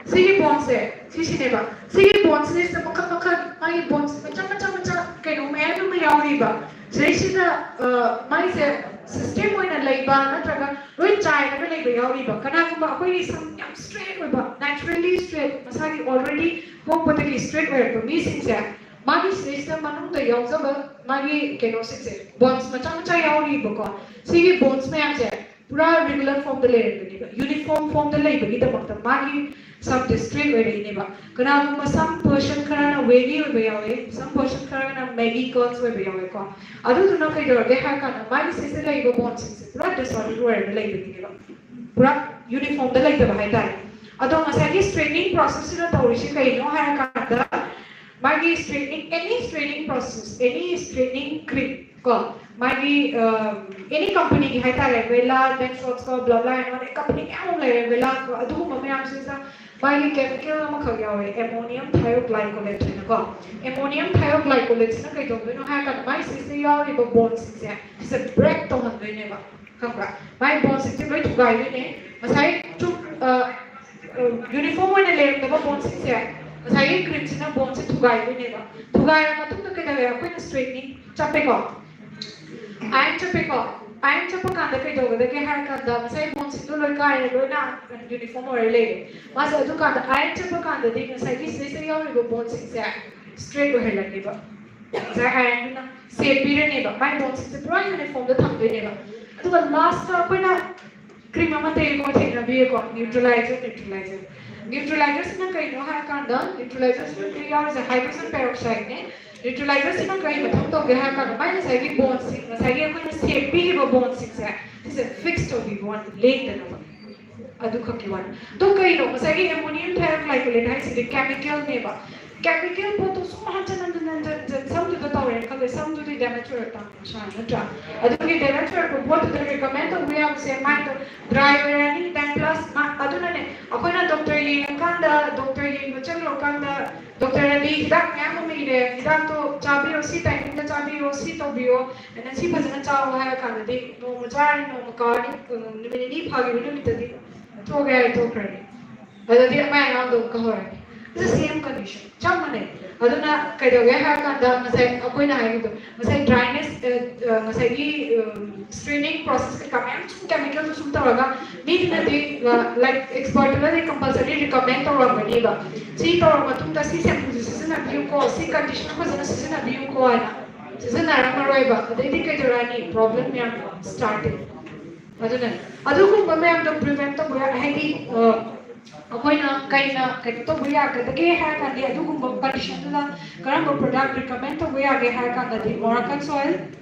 ꯁꯤꯒꯤ ꯕꯣꯟꯁꯦ, ꯁꯤꯁꯤꯅꯦꯕ. ꯁꯤꯒꯤ ꯕꯣꯟꯁꯤꯗꯩꯁꯤꯗ ꯃꯈꯜ ꯃꯈꯜ ꯃꯥꯒꯤ ꯕꯣꯟꯁ ꯃꯆꯥ ꯃꯆꯥ ꯃꯆꯥ ꯀꯩꯅꯣ ꯃꯌꯥꯝ ꯑꯃ ꯌꯥꯎꯔꯤꯕ. ꯁꯤꯗꯩꯁꯤꯗ ꯃꯥꯒꯤꯁꯦ ꯁꯤꯁꯇꯦꯝ ꯑꯣꯏꯅ ꯂꯩꯕ ꯅꯠꯇ꯭ꯔꯒ ꯂꯣꯏ ꯆꯥꯏꯔꯒ ꯂꯩꯕ ꯌꯥꯎꯔꯤꯕ. ꯀꯅꯥꯒꯨꯝꯕ ꯑꯩꯈꯣꯏꯒꯤ ꯁꯝ ꯌꯥꯝ ꯏꯁꯇ꯭ꯔꯦꯠ ꯑꯣꯏꯕ, ꯅꯦꯆꯔꯦꯜꯂꯤ ꯏꯁꯇ꯭ꯔꯦꯠ, ꯃꯁꯥꯒꯤ ꯑꯣꯜꯔꯦꯗꯤ ꯄꯣꯛꯄꯗꯒꯤ ꯏꯁꯇ꯭ꯔꯦꯠ ꯑꯣꯏꯔꯛꯄ ꯃꯤꯁꯤꯡꯁꯦ, ꯃꯥꯒꯤ ꯁꯤꯗꯩꯁꯤꯗ ꯃꯅꯨꯡꯗ ꯌꯥꯎꯖꯕ ꯃꯥꯒꯤ ꯀꯩꯅꯣꯁꯤꯡꯁꯦ, ꯕꯣꯟꯁ ꯃꯆꯥ ꯃꯆꯥ ꯌꯥꯎꯔꯤꯕꯀꯣ. ꯁꯤꯒꯤ ꯕꯣꯟꯁ ꯃꯌꯥꯝꯁꯦ ꯄꯨꯔꯥ ꯔꯤꯒꯨꯂꯔ ꯐꯣꯝꯗ ꯂꯩꯔꯝꯒꯅꯦꯕ, ꯌꯨꯅꯤꯐꯣꯔꯝ ꯐꯣꯝꯗ ꯂꯩꯕꯒꯤꯗꯃꯛꯇ ꯃꯥꯒꯤ ꯁꯝꯁꯦ ꯏꯁꯇ꯭ꯔꯦꯠ ꯑꯣꯏꯔꯛꯏꯅꯦꯕ. ꯀꯅꯥꯒꯨꯝꯕ ꯁꯝ ꯄꯔꯁꯟ ꯈꯔꯅ ꯋꯦꯚꯤ ꯑꯣꯏꯕ ꯌꯥꯎꯋꯦ, ꯁꯝ ꯄꯔꯁꯟ ꯈꯔꯅ ꯃꯦꯒꯤ ꯀꯔꯜꯁ ꯑꯣꯏꯕ ꯌꯥꯎꯋꯦꯀꯣ. ꯑꯗꯨꯗꯨꯅ ꯀꯩꯗꯧꯔꯒꯦ ꯍꯥꯏꯔ ꯀꯥꯟꯗ ꯃꯥꯒꯤ ꯁꯤꯁꯦ ꯂꯩꯔꯤꯕ ꯕꯣꯟꯁꯤꯡꯁꯦ ꯄꯨꯔꯥ ꯗꯤꯁꯑꯣꯔꯗꯔ ꯑꯣꯏꯔꯒ ꯂꯩꯕꯒꯤꯅꯦꯕ, ꯄꯨꯔꯥ ꯌꯨꯅꯤꯐꯣꯔꯝꯗ ꯂꯩꯇꯕ ꯍꯥꯏꯇꯥꯔꯦ. ꯑꯗꯣ ꯉꯁꯥꯏꯒꯤ ꯏꯁꯇ꯭ꯔꯦꯠꯅꯤꯡ ꯄ꯭ꯔꯣꯁꯦꯁꯁꯤꯅ ꯇꯧꯔꯤꯁꯤ ꯀꯩꯅꯣ ꯍꯥꯏꯔ ꯀꯥꯟꯗ ꯃꯥꯒꯤ ꯏꯁꯇ꯭ꯔꯦꯠꯅꯤꯡ, ꯑꯦꯅꯤ ꯏꯁꯇ꯭ꯔꯦꯠꯅꯤꯡ ꯄ꯭ꯔꯣꯁꯦꯁ, ꯑꯦꯅꯤ ꯏꯁꯇ꯭ꯔꯦꯠꯅꯤꯡ ꯀ꯭ꯔꯤꯝ ꯀꯣ, ꯃꯥꯒꯤ ꯑꯦꯅꯤ ꯀꯝꯄꯅꯤꯒꯤ ꯍꯥꯏꯇꯥꯔꯦ, ꯕꯦꯂꯥ, ꯗꯦꯟ ꯁꯣꯠꯁ ꯀꯣ, ꯕ꯭ꯂꯥ ꯕ꯭ꯂꯥ ꯍꯥꯏꯅ ꯀꯝꯄꯅꯤ ꯃꯌꯥꯝ ꯑꯃ ꯂꯩꯔꯦ, ꯕꯦꯂꯥ ꯀꯣ, ꯑꯗꯨꯒꯨꯝꯕ ꯃꯌꯥꯝꯁꯤꯗ ꯃꯥꯒꯤ ꯀꯦꯃꯤꯀꯦꯜ ꯑꯃꯈꯛ ꯌꯥꯎꯋꯦ, ꯑꯦꯃꯣꯅꯤꯌꯝ ꯊꯥꯏꯑꯣꯒ꯭ꯂꯥꯏꯀꯣꯂꯦꯠ ꯍꯥꯏꯅꯀꯣ. ꯑꯦꯃꯣꯅꯤꯌꯝ ꯊꯥꯏꯑꯣꯒ꯭ꯂꯥꯏꯀꯣꯂꯦꯠꯁꯤꯅ ꯀꯩꯗꯧꯗꯣꯏꯅꯣ ꯍꯥꯏꯔ ꯀꯥꯟꯗ ꯃꯥꯒꯤ ꯁꯤꯁꯦ ꯌꯥꯎꯔꯤꯕ ꯕꯣꯟꯁꯤꯡꯁꯦ ꯁꯤꯁꯦ ꯕ꯭ꯔꯦꯛ ꯇꯧꯍꯟꯗꯣꯏꯅꯦꯕ, ꯈꯪꯕ꯭ꯔꯥ? ꯃꯥꯒꯤ ꯕꯣꯟꯁꯤꯡꯁꯦ ꯂꯣꯏ ꯊꯨꯒꯥꯏꯗꯣꯏꯅꯦ. ꯉꯁꯥꯏ ꯆꯨꯝ ꯌꯨꯅꯤꯐꯣꯔꯝ ꯑꯣꯏꯅ ꯂꯩꯔꯝꯗꯕ ꯕꯣꯟꯁꯤꯡꯁꯦ ꯉꯁꯥꯏꯒꯤ ꯀ꯭ꯔꯤꯝꯁꯤꯅ ꯕꯣꯟꯁꯦ ꯊꯨꯒꯥꯏꯗꯣꯏꯅꯦꯕ. ꯊꯨꯒꯥꯏꯔ ꯃꯇꯨꯡꯗ ꯀꯩꯗꯧꯋꯦ? ꯑꯩꯈꯣꯏꯅ ꯏꯁꯇ꯭ꯔꯦꯠꯅꯤꯡ ꯆꯞꯄꯦꯀꯣ, ꯑꯥꯏꯔꯟ ꯆꯞꯄꯦꯀꯣ. ꯑꯥꯏꯔꯟ ꯆꯞꯄ ꯀꯥꯟꯗ ꯀꯩꯗꯧꯒꯗꯒꯦ ꯍꯥꯏꯔ ꯀꯥꯟꯗ ꯉꯁꯥꯏ ꯕꯣꯟꯁꯤꯡꯗꯣ ꯂꯣꯏ ꯀꯥꯏꯔꯦ, ꯂꯣꯏꯅ ꯌꯨꯅꯤꯐꯣꯔꯝ ꯑꯣꯏꯔ ꯂꯩꯔꯦ. ꯃꯥꯁꯦ ꯑꯗꯨꯀꯥꯟꯗ ꯑꯥꯏꯔꯟ ꯆꯞꯄ ꯀꯥꯟꯗꯗꯤ ꯉꯁꯥꯏꯒꯤ ꯁꯤꯗꯩꯁꯤꯗ ꯌꯥꯎꯔꯤꯕ ꯕꯣꯟꯁꯤꯡꯁꯦ ꯏꯁꯇ꯭ꯔꯦꯠ ꯑꯣꯏꯍꯜꯂꯅꯦꯕ. ꯉꯁꯥꯏ ꯑꯥꯏꯔꯟꯗꯨꯅ ꯁꯦꯞ ꯄꯤꯔꯅꯦꯕ, ꯃꯥꯏ ꯕꯣꯟꯁꯤꯡꯁꯦ ꯄꯨꯔꯥ ꯌꯨꯅꯤꯐꯣꯔꯝꯗ ꯊꯝꯗꯣꯏꯅꯦꯕ. ꯑꯗꯨꯒ ꯂꯥꯁꯇ ꯑꯩꯈꯣꯏꯅ ꯀ꯭ꯔꯤꯝ ꯑꯃ ꯇꯩꯀꯣ, ꯊꯦꯡꯅꯕꯤꯌꯦꯀꯣ, ꯅ꯭ꯌꯨꯇ꯭ꯔꯦꯂꯥꯏꯖꯔ, ꯅ꯭ꯌꯨꯇ꯭ꯔꯦꯂꯥꯏꯖꯔ. Neutralizerꯁꯤꯅ ꯀꯩꯅꯣ ꯍꯥꯏꯔꯀꯥꯟꯗ, neutralizerꯁꯤꯗ ꯌꯥꯎꯔꯤꯁꯦ hydrogen peroxideꯅꯦ꯫ Neutralizerꯁꯤꯅ ꯀꯔꯤ ꯃꯊꯧ ꯇꯧꯒꯦ ꯍꯥꯏꯔꯀꯥꯟꯗ, ꯃꯥꯏ ꯉꯁꯥꯏꯒꯤ bondꯁꯤꯡ, ꯉꯁꯥꯏꯒꯤ ꯑꯩꯈꯣꯏꯅ ꯁꯦꯝꯕꯤꯔꯤꯕ bondꯁꯤꯡꯁꯦ, ꯁꯤꯁꯦ fix ꯇꯧꯕꯤꯕ ꯋꯥꯅꯤ, ꯂꯦꯡꯗꯅꯕ꯫ ꯑꯗꯨꯈꯛꯀꯤ ꯋꯥꯅꯤ꯫ ꯑꯗꯣ ꯀꯩꯅꯣ, ꯉꯁꯥꯏꯒꯤ ammonium thioglycolate ꯍꯥꯏꯁꯤꯗꯤ chemicalꯅꯦꯕ꯫ Chemical ꯄꯣꯠꯇꯣ ꯁꯨꯝ ꯍꯟꯖꯟ ꯍꯟꯖꯟ ꯍꯟꯖꯟ ꯍꯟꯖꯟ ꯁꯝꯗꯨꯗ ꯇꯧꯔꯦꯅ ꯈꯜꯂꯦ, ꯁꯝꯗꯨꯗꯤ damage ꯑꯣꯏꯔꯛꯇꯥꯕꯅꯤ ꯃꯁꯥꯅ, ꯅꯠꯇ꯭ꯔꯥ? ꯑꯗꯨꯒꯤ damage ꯑꯣꯏꯔꯛꯄ ꯄꯣꯠꯇꯨꯗ recommend ꯇꯧꯕ ꯌꯥꯕꯁꯦ, ꯃꯥꯏꯗꯣ dry ꯑꯣꯏꯔꯅꯤ, then plus ꯃꯥ-, ꯑꯗꯨꯅꯅꯦ ꯑꯩꯈꯣꯏꯅ doctor ꯌꯦꯡꯉꯀꯥꯟꯗ, doctor ꯌꯦꯡꯕ ꯆꯠꯂꯨꯔꯀꯥꯟꯗ doctorꯅꯗꯤ ꯍꯤꯗꯥꯛ ꯃꯌꯥꯝ ꯑꯃ ꯏꯔꯦ, ꯍꯤꯗꯥꯛꯇꯣ ꯆꯥꯕꯤꯌꯣ, ꯁꯤ timingꯗ ꯆꯥꯕꯤꯌꯣ, ꯁꯤ ꯇꯧꯕꯤꯌꯣ, ꯑꯗ ꯁꯤ ꯐꯖꯅ ꯆꯥꯎ ꯍꯥꯏꯔ ꯀꯥꯟꯗꯗꯤ ꯅꯣꯡꯃ ꯆꯥꯔꯅꯤ, ꯅꯣꯡꯃ ꯀꯥꯔꯅꯤ, ꯎꯝ, ꯅꯨꯃꯤꯠ ꯅꯤꯅꯤ ꯐꯥꯈꯤꯕ ꯅꯨꯃꯤꯠꯇꯗꯤ ꯊꯣꯛꯑꯒꯦ ꯍꯥꯏꯔ ꯊꯣꯛꯈ꯭ꯔꯅꯤ꯫ ꯑꯗꯨꯗꯤ ꯑꯃ ꯑꯉꯥꯡꯗꯣ ꯑꯃꯨꯛꯀ ꯍꯧꯔꯅꯤ꯫ It's the same condition, ꯆꯞ ꯃꯥꯟꯅꯩ꯫ ꯑꯗꯨꯅ ꯀꯩꯗꯧꯒꯦ ꯍꯥꯏꯔ ꯀꯥꯟꯗ, ꯉꯁꯥꯏ ꯑꯩꯈꯣꯏꯅ ꯍꯥꯏꯕꯗꯣ, ꯉꯁꯥꯏ dryness, ꯑ, ꯑ, ꯉꯁꯥꯏꯒꯤ, ꯎꯝ, straining process ꯀꯩꯀꯥ ꯃꯌꯥꯝ ꯁꯨꯝ chemicalꯗꯨ ꯁꯨꯝ ꯇꯧꯔꯒ, ꯃꯤꯗꯨꯅꯗꯤ, ꯑ, like expertꯇꯨꯅꯗꯤ compulsory recommend ꯇꯧꯔꯝꯒꯅꯤꯕ, "ꯁꯤ ꯇꯧꯔ ꯃꯇꯨꯡꯗ ꯁꯤ shampooꯁꯦ ꯁꯤꯖꯤꯟꯅꯕꯤꯌꯨꯀꯣ, ꯁꯤ conditioner ꯐꯖꯅ ꯁꯤꯖꯤꯟꯅꯕꯤꯌꯨꯀꯣ" ꯍꯥꯏꯅ꯫ ꯁꯤꯖꯤꯟꯅꯔꯝꯃꯔꯣꯏꯕ, ꯑꯗꯩꯗꯤ ꯀꯩꯗꯧꯔꯛꯑꯅꯤ? Problem ꯃꯌꯥꯝ starting꯫ ꯑꯗꯨꯅ ꯑꯗꯨꯒꯨꯝꯕ ꯃꯌꯥꯝꯗꯣ prevent ꯇꯧꯕ ꯌꯥ-, ꯍꯥꯏꯗꯤ, ꯑ, ꯑꯩꯈꯣꯏꯅ ꯀꯩꯅ ꯀꯩꯅꯣ ꯇꯧꯕ ꯌꯥꯒꯗꯒꯦ ꯍꯥꯏꯔ ꯀꯥꯟꯗ, ꯑꯗꯨꯒꯨꯝꯕ conditionꯗꯨꯗ ꯀꯔꯝꯕ product recommend ꯇꯧꯕ ꯌꯥꯒꯦ ꯍꯥꯏꯔ ꯀꯥꯟꯗꯗꯤ, Moroccan soil,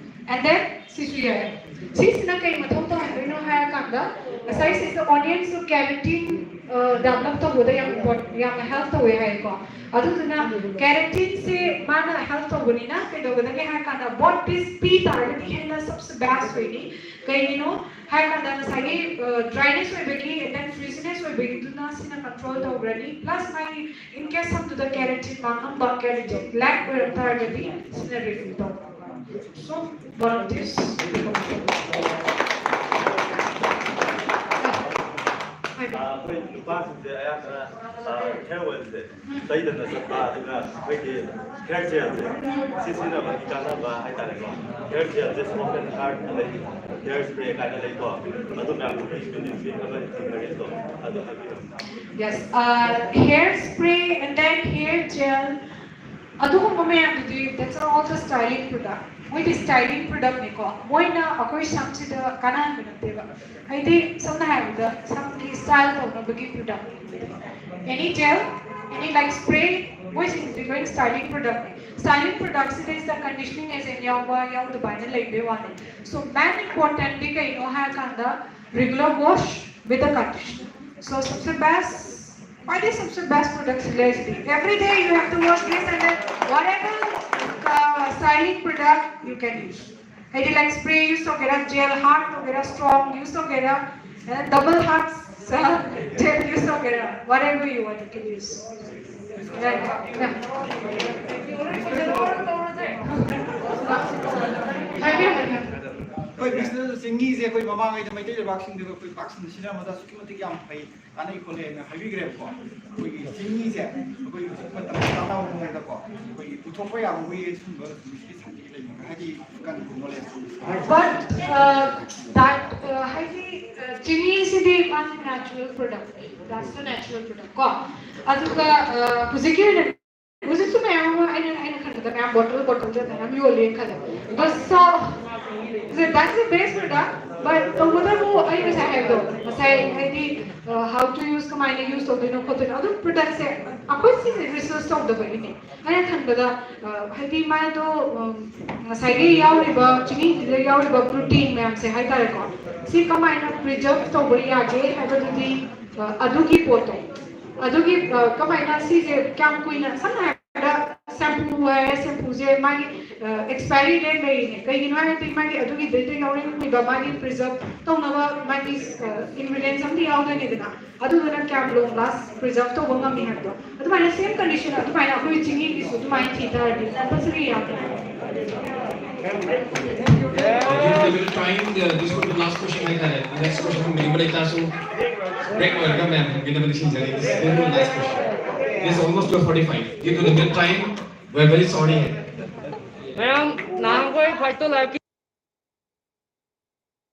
and then ꯁꯤꯁꯨ ꯌꯥꯏ꯫ ꯁꯤꯁꯤꯅ ꯀꯩ ꯃꯊꯧ ꯇꯧꯍꯟꯗꯣꯏꯅꯣ ꯍꯥꯏꯔ ꯀꯥꯟꯗ, ꯉꯁꯥꯏ ꯁꯤꯁꯦ onionꯁꯨ keratin, ꯑ, develop ꯇꯧꯕꯗ ꯌꯥꯝ import-, ꯌꯥꯝꯅ help ꯇꯧꯋꯦ ꯍꯥꯏꯀꯣ꯫ ꯑꯗꯨꯗꯨꯅ keratinꯁꯦ ꯃꯥꯅ help ꯇꯧꯕꯅꯤꯅ ꯀꯩꯗꯧꯒꯗꯒꯦ ꯍꯥꯏꯔ ꯀꯥꯟꯗ, bone paste ꯄꯤ ꯇꯥꯔꯒꯗꯤ ꯍꯦꯟꯅ ꯁꯕꯁꯦ best ꯑꯣꯏꯅꯤ꯫ ꯀꯩꯒꯤꯅꯣ ꯍꯥꯏꯔ ꯀꯥꯟꯗ, ꯉꯁꯥꯏꯒꯤ, ꯑ, dryness ꯑꯣꯏꯕꯒꯤ and then frizziness ꯑꯣꯏꯕꯒꯤꯗꯨꯅ ꯁꯤꯅ control ꯇꯧꯈ꯭ꯔꯅꯤ, plus ꯃꯥꯒꯤ in case ꯁꯝꯗꯨꯗ keratin ꯃꯥꯡꯉꯝꯕ, keratin lack ꯑꯣꯏꯔꯝ ꯇꯥꯔꯒꯗꯤ ꯁꯤꯅ refill ꯇꯧꯕ꯫ So, what is this? ꯑꯩꯈꯣꯏ ꯅꯨꯄꯥꯁꯤꯡꯁꯦ ꯑꯌꯥꯝꯕꯅ hair oilꯁꯦ ꯇꯩꯗꯅ ꯆꯠꯄ, ꯑꯗꯨꯒ ꯑꯩꯈꯣꯏꯒꯤ hair gelꯁꯦ ꯁꯤ ꯁꯤꯖꯤꯟꯅꯕꯒꯤ ꯀꯥꯟꯅꯕ ꯍꯥꯏꯇꯥꯔꯦꯀꯣ꯫ Hair gelꯁꯦ soft and hard ꯂꯩ, hair spray ꯀꯥꯏꯅ ꯂꯩꯀꯣ꯫ ꯑꯗꯨ ꯃꯌꯥꯝꯗꯨꯒꯤ benefit ꯑꯃ ꯊꯦꯡꯅꯔꯦ ꯑꯗꯣ, ꯑꯗꯨ ꯍꯥꯏꯕꯤꯔꯝꯃꯨ꯫ Yes, uh, hair spray and then hair gel, ꯑꯗꯨꯒꯨꯝꯕ ꯃꯌꯥꯝꯗꯨꯗꯤ, that's all the styling product. ꯃꯣꯏꯗꯤ styling productꯅꯤꯀꯣ, ꯃꯣꯏꯅ ꯑꯩꯈꯣꯏ ꯁꯝꯁꯤꯗ ꯀꯥꯟꯅꯍꯟꯕ ꯅꯠꯇꯦꯕ꯫ ꯍꯥꯏꯗꯤ ꯁꯝꯅ ꯍꯥꯏꯔꯕꯗ ꯁꯝꯒꯤ style ꯇꯧꯅꯕꯒꯤ product꯫ Any gel, any like spray, ꯃꯣꯏꯁꯤꯡꯁꯤꯗꯤ ꯂꯣꯏꯅ styling product ꯅꯦ꯫ Styling product ꯁꯤꯗꯩꯁꯤꯗ conditioning agent ꯌꯥꯎꯕ ꯌꯥꯎꯗꯕ ꯍꯥꯏꯅ ꯂꯩꯕꯩ ꯋꯥꯅꯤ꯫ So main important ꯗꯤ ꯀꯩꯅꯣ ꯍꯥꯏꯔꯀꯥꯟꯗ regular wash with the conditioner. So सबसे best, ꯈ꯭ꯋꯥꯏꯗꯒꯤ सबसे best product ꯁꯤ ꯂꯩꯔꯤꯁꯤꯗꯤ, every day you have to wash this and then whatever uh, styling product you can use. ꯍꯥꯏꯗꯤ like spray use ꯇꯧꯒꯦꯔꯥ, gel hard ꯇꯧꯒꯦꯔꯥ, strong use ꯇꯧꯒꯦꯔꯥ, double hard gel use ꯇꯧꯒꯦꯔꯥ, whatever you want you can use. ꯍꯣꯏ, ꯃꯤꯁꯇꯔ ꯆꯤꯡꯃꯤꯁꯦ ꯑꯩꯈꯣꯏ ꯃꯃꯥꯡꯉꯩꯗ ꯃꯩꯇꯩ ꯂꯩꯕꯥꯛꯁꯤꯡꯗꯨꯒ ꯑꯩꯈꯣꯏ ꯄꯥꯛꯁꯤꯟ ꯁꯤꯖꯤꯟꯅꯕꯗ ꯑꯁꯨꯛꯀꯤ ꯃꯇꯤꯛ ꯌꯥꯝ ꯐꯩ, ꯀꯥꯟꯅꯩ ꯈꯣꯠꯂꯦꯅ ꯍꯥꯏꯕꯤꯈ꯭ꯔꯦꯕꯀꯣ꯫ ꯑꯩꯈꯣꯏꯒꯤ ꯆꯤꯡꯃꯤꯁꯦ ꯑꯩꯈꯣꯏ ꯍꯧꯖꯤꯛ ꯃꯇꯝꯗ ꯀꯥꯟꯅꯕ ꯃꯑꯣꯡꯗꯀꯣ ꯑꯩꯈꯣꯏꯒꯤ ꯄꯨꯊꯣꯛꯄ ꯌꯥꯕ ꯋꯦ ꯁꯨꯝꯕ ꯍꯧꯖꯤꯛꯀꯤ ꯁꯥꯟꯇꯤ ꯂꯩꯕ ꯍꯥꯏꯗꯤ ꯀꯟꯕ knowledge. But uh, that uh, ꯍꯥꯏꯗꯤ uh, ꯆꯤꯅꯤꯁꯤꯗꯤ ꯃꯥꯁꯤ natural product, that's the natural product ꯀꯣ꯫ ꯑꯗꯨꯒ uh, ꯍꯧꯖꯤꯛꯀꯤ ꯑꯣꯏꯅ ꯍꯧꯖꯤꯛꯁꯨ ꯃꯌꯥꯝ ꯑꯃ ꯑꯩꯅ ꯑꯩꯅ ꯈꯟꯕꯗ ꯃꯌꯥꯝ ꯕꯣꯇꯜ ꯕꯣꯇꯜꯗ ꯃꯌꯥꯝ ꯌꯣꯜꯂꯦꯅ ꯈꯜꯂꯦ꯫ But so that's the best product, but ꯇꯧꯕꯇꯕꯨ ꯑꯩ ꯉꯁꯥꯏ ꯍꯥꯏꯕꯗꯣ, ꯉꯁꯥꯏ ꯍꯥꯏꯗꯤ uh, how to use, ꯀꯃꯥꯏꯅ use ꯇꯧꯗꯣꯏꯅꯣ ꯈꯣꯠꯇꯣꯏꯅꯣ, ꯑꯗꯨꯝ product ꯁꯦ ꯑꯩꯈꯣꯏ ꯁꯤꯁꯦ research ꯇꯧꯗꯕꯒꯤꯅꯦ꯫ ꯑꯩꯅ ꯈꯟꯕꯗ ꯍꯥꯏꯗꯤ ꯃꯥꯗꯣ ꯉꯁꯥꯏꯒꯤ ꯌꯥꯎꯔꯤꯕ ꯆꯤꯅꯤꯗꯨꯗ ꯌꯥꯎꯔꯤꯕ protein ꯃꯌꯥꯝꯁꯦ ꯍꯥꯏꯇꯥꯔꯦꯀꯣ, ꯁꯤ ꯀꯃꯥꯏꯅ preserve ꯇꯧꯕ ꯌꯥꯒꯦ ꯍꯥꯏꯕꯗꯨꯗꯤ ꯑꯗꯨꯒꯤ ꯄꯣꯠꯇꯣ, ꯑꯗꯨꯒꯤ ꯀꯃꯥꯏꯅ ꯁꯤꯁꯦ ꯀꯌꯥꯝ ꯀꯨꯏꯅ, ꯁꯝꯅ ꯍꯥꯏꯔꯕꯗ shampoo ꯍꯥꯏꯔꯦ, shampooꯁꯦ ꯃꯥꯒꯤ expiry date ꯂꯩꯔꯤꯅꯦ꯫ ꯀꯩꯒꯤꯅꯣ ꯍꯥꯏꯔꯗꯤ ꯃꯥꯒꯤ ꯑꯗꯨꯒꯤꯗꯩꯗ ꯌꯥꯎꯔꯝꯃꯤꯕ ꯃꯥꯒꯤ preserve ꯇꯧꯅꯕ ꯃꯥꯒꯤ ingredients ꯑꯃꯗꯤ ꯌꯥꯎꯗꯣꯏꯅꯦꯗꯅ꯫ ꯑꯗꯨꯗꯨꯅ ꯀꯌꯥꯝ long last preserve ꯇꯧꯕ ꯉꯝꯃꯤ ꯍꯥꯏꯕꯗꯣ꯫ ꯑꯗꯨꯃꯥꯏꯅ same condition ꯑꯗꯨꯃꯥꯏꯅ ꯑꯩꯈꯣꯏ ꯆꯤꯡꯃꯤꯒꯤꯁꯨ ꯑꯗꯨꯃꯥꯏꯅ ꯊꯤ ꯇꯥꯔꯗꯤ compulsory ꯌꯥꯝ Due to the time, uh, this would be the last question ꯍꯥꯏꯇꯥꯔꯦ꯫ Next question ꯍꯪꯕꯤꯅꯤꯡꯕ ꯂꯩꯇꯥꯔꯁꯨ break ꯑꯣꯏꯔꯒ ꯃꯌꯥꯝ ꯍꯪꯕꯤꯅꯕ ꯅꯤꯡꯁꯤꯡꯖꯔꯤ꯫ This is the last question. This is almost twelve forty-five. Due to the time, we are very sorry. ꯃꯌꯥꯝ ꯅꯍꯥꯟꯈꯣꯏ ꯐꯥꯏꯇꯣ ꯂꯥꯏꯐꯀꯤ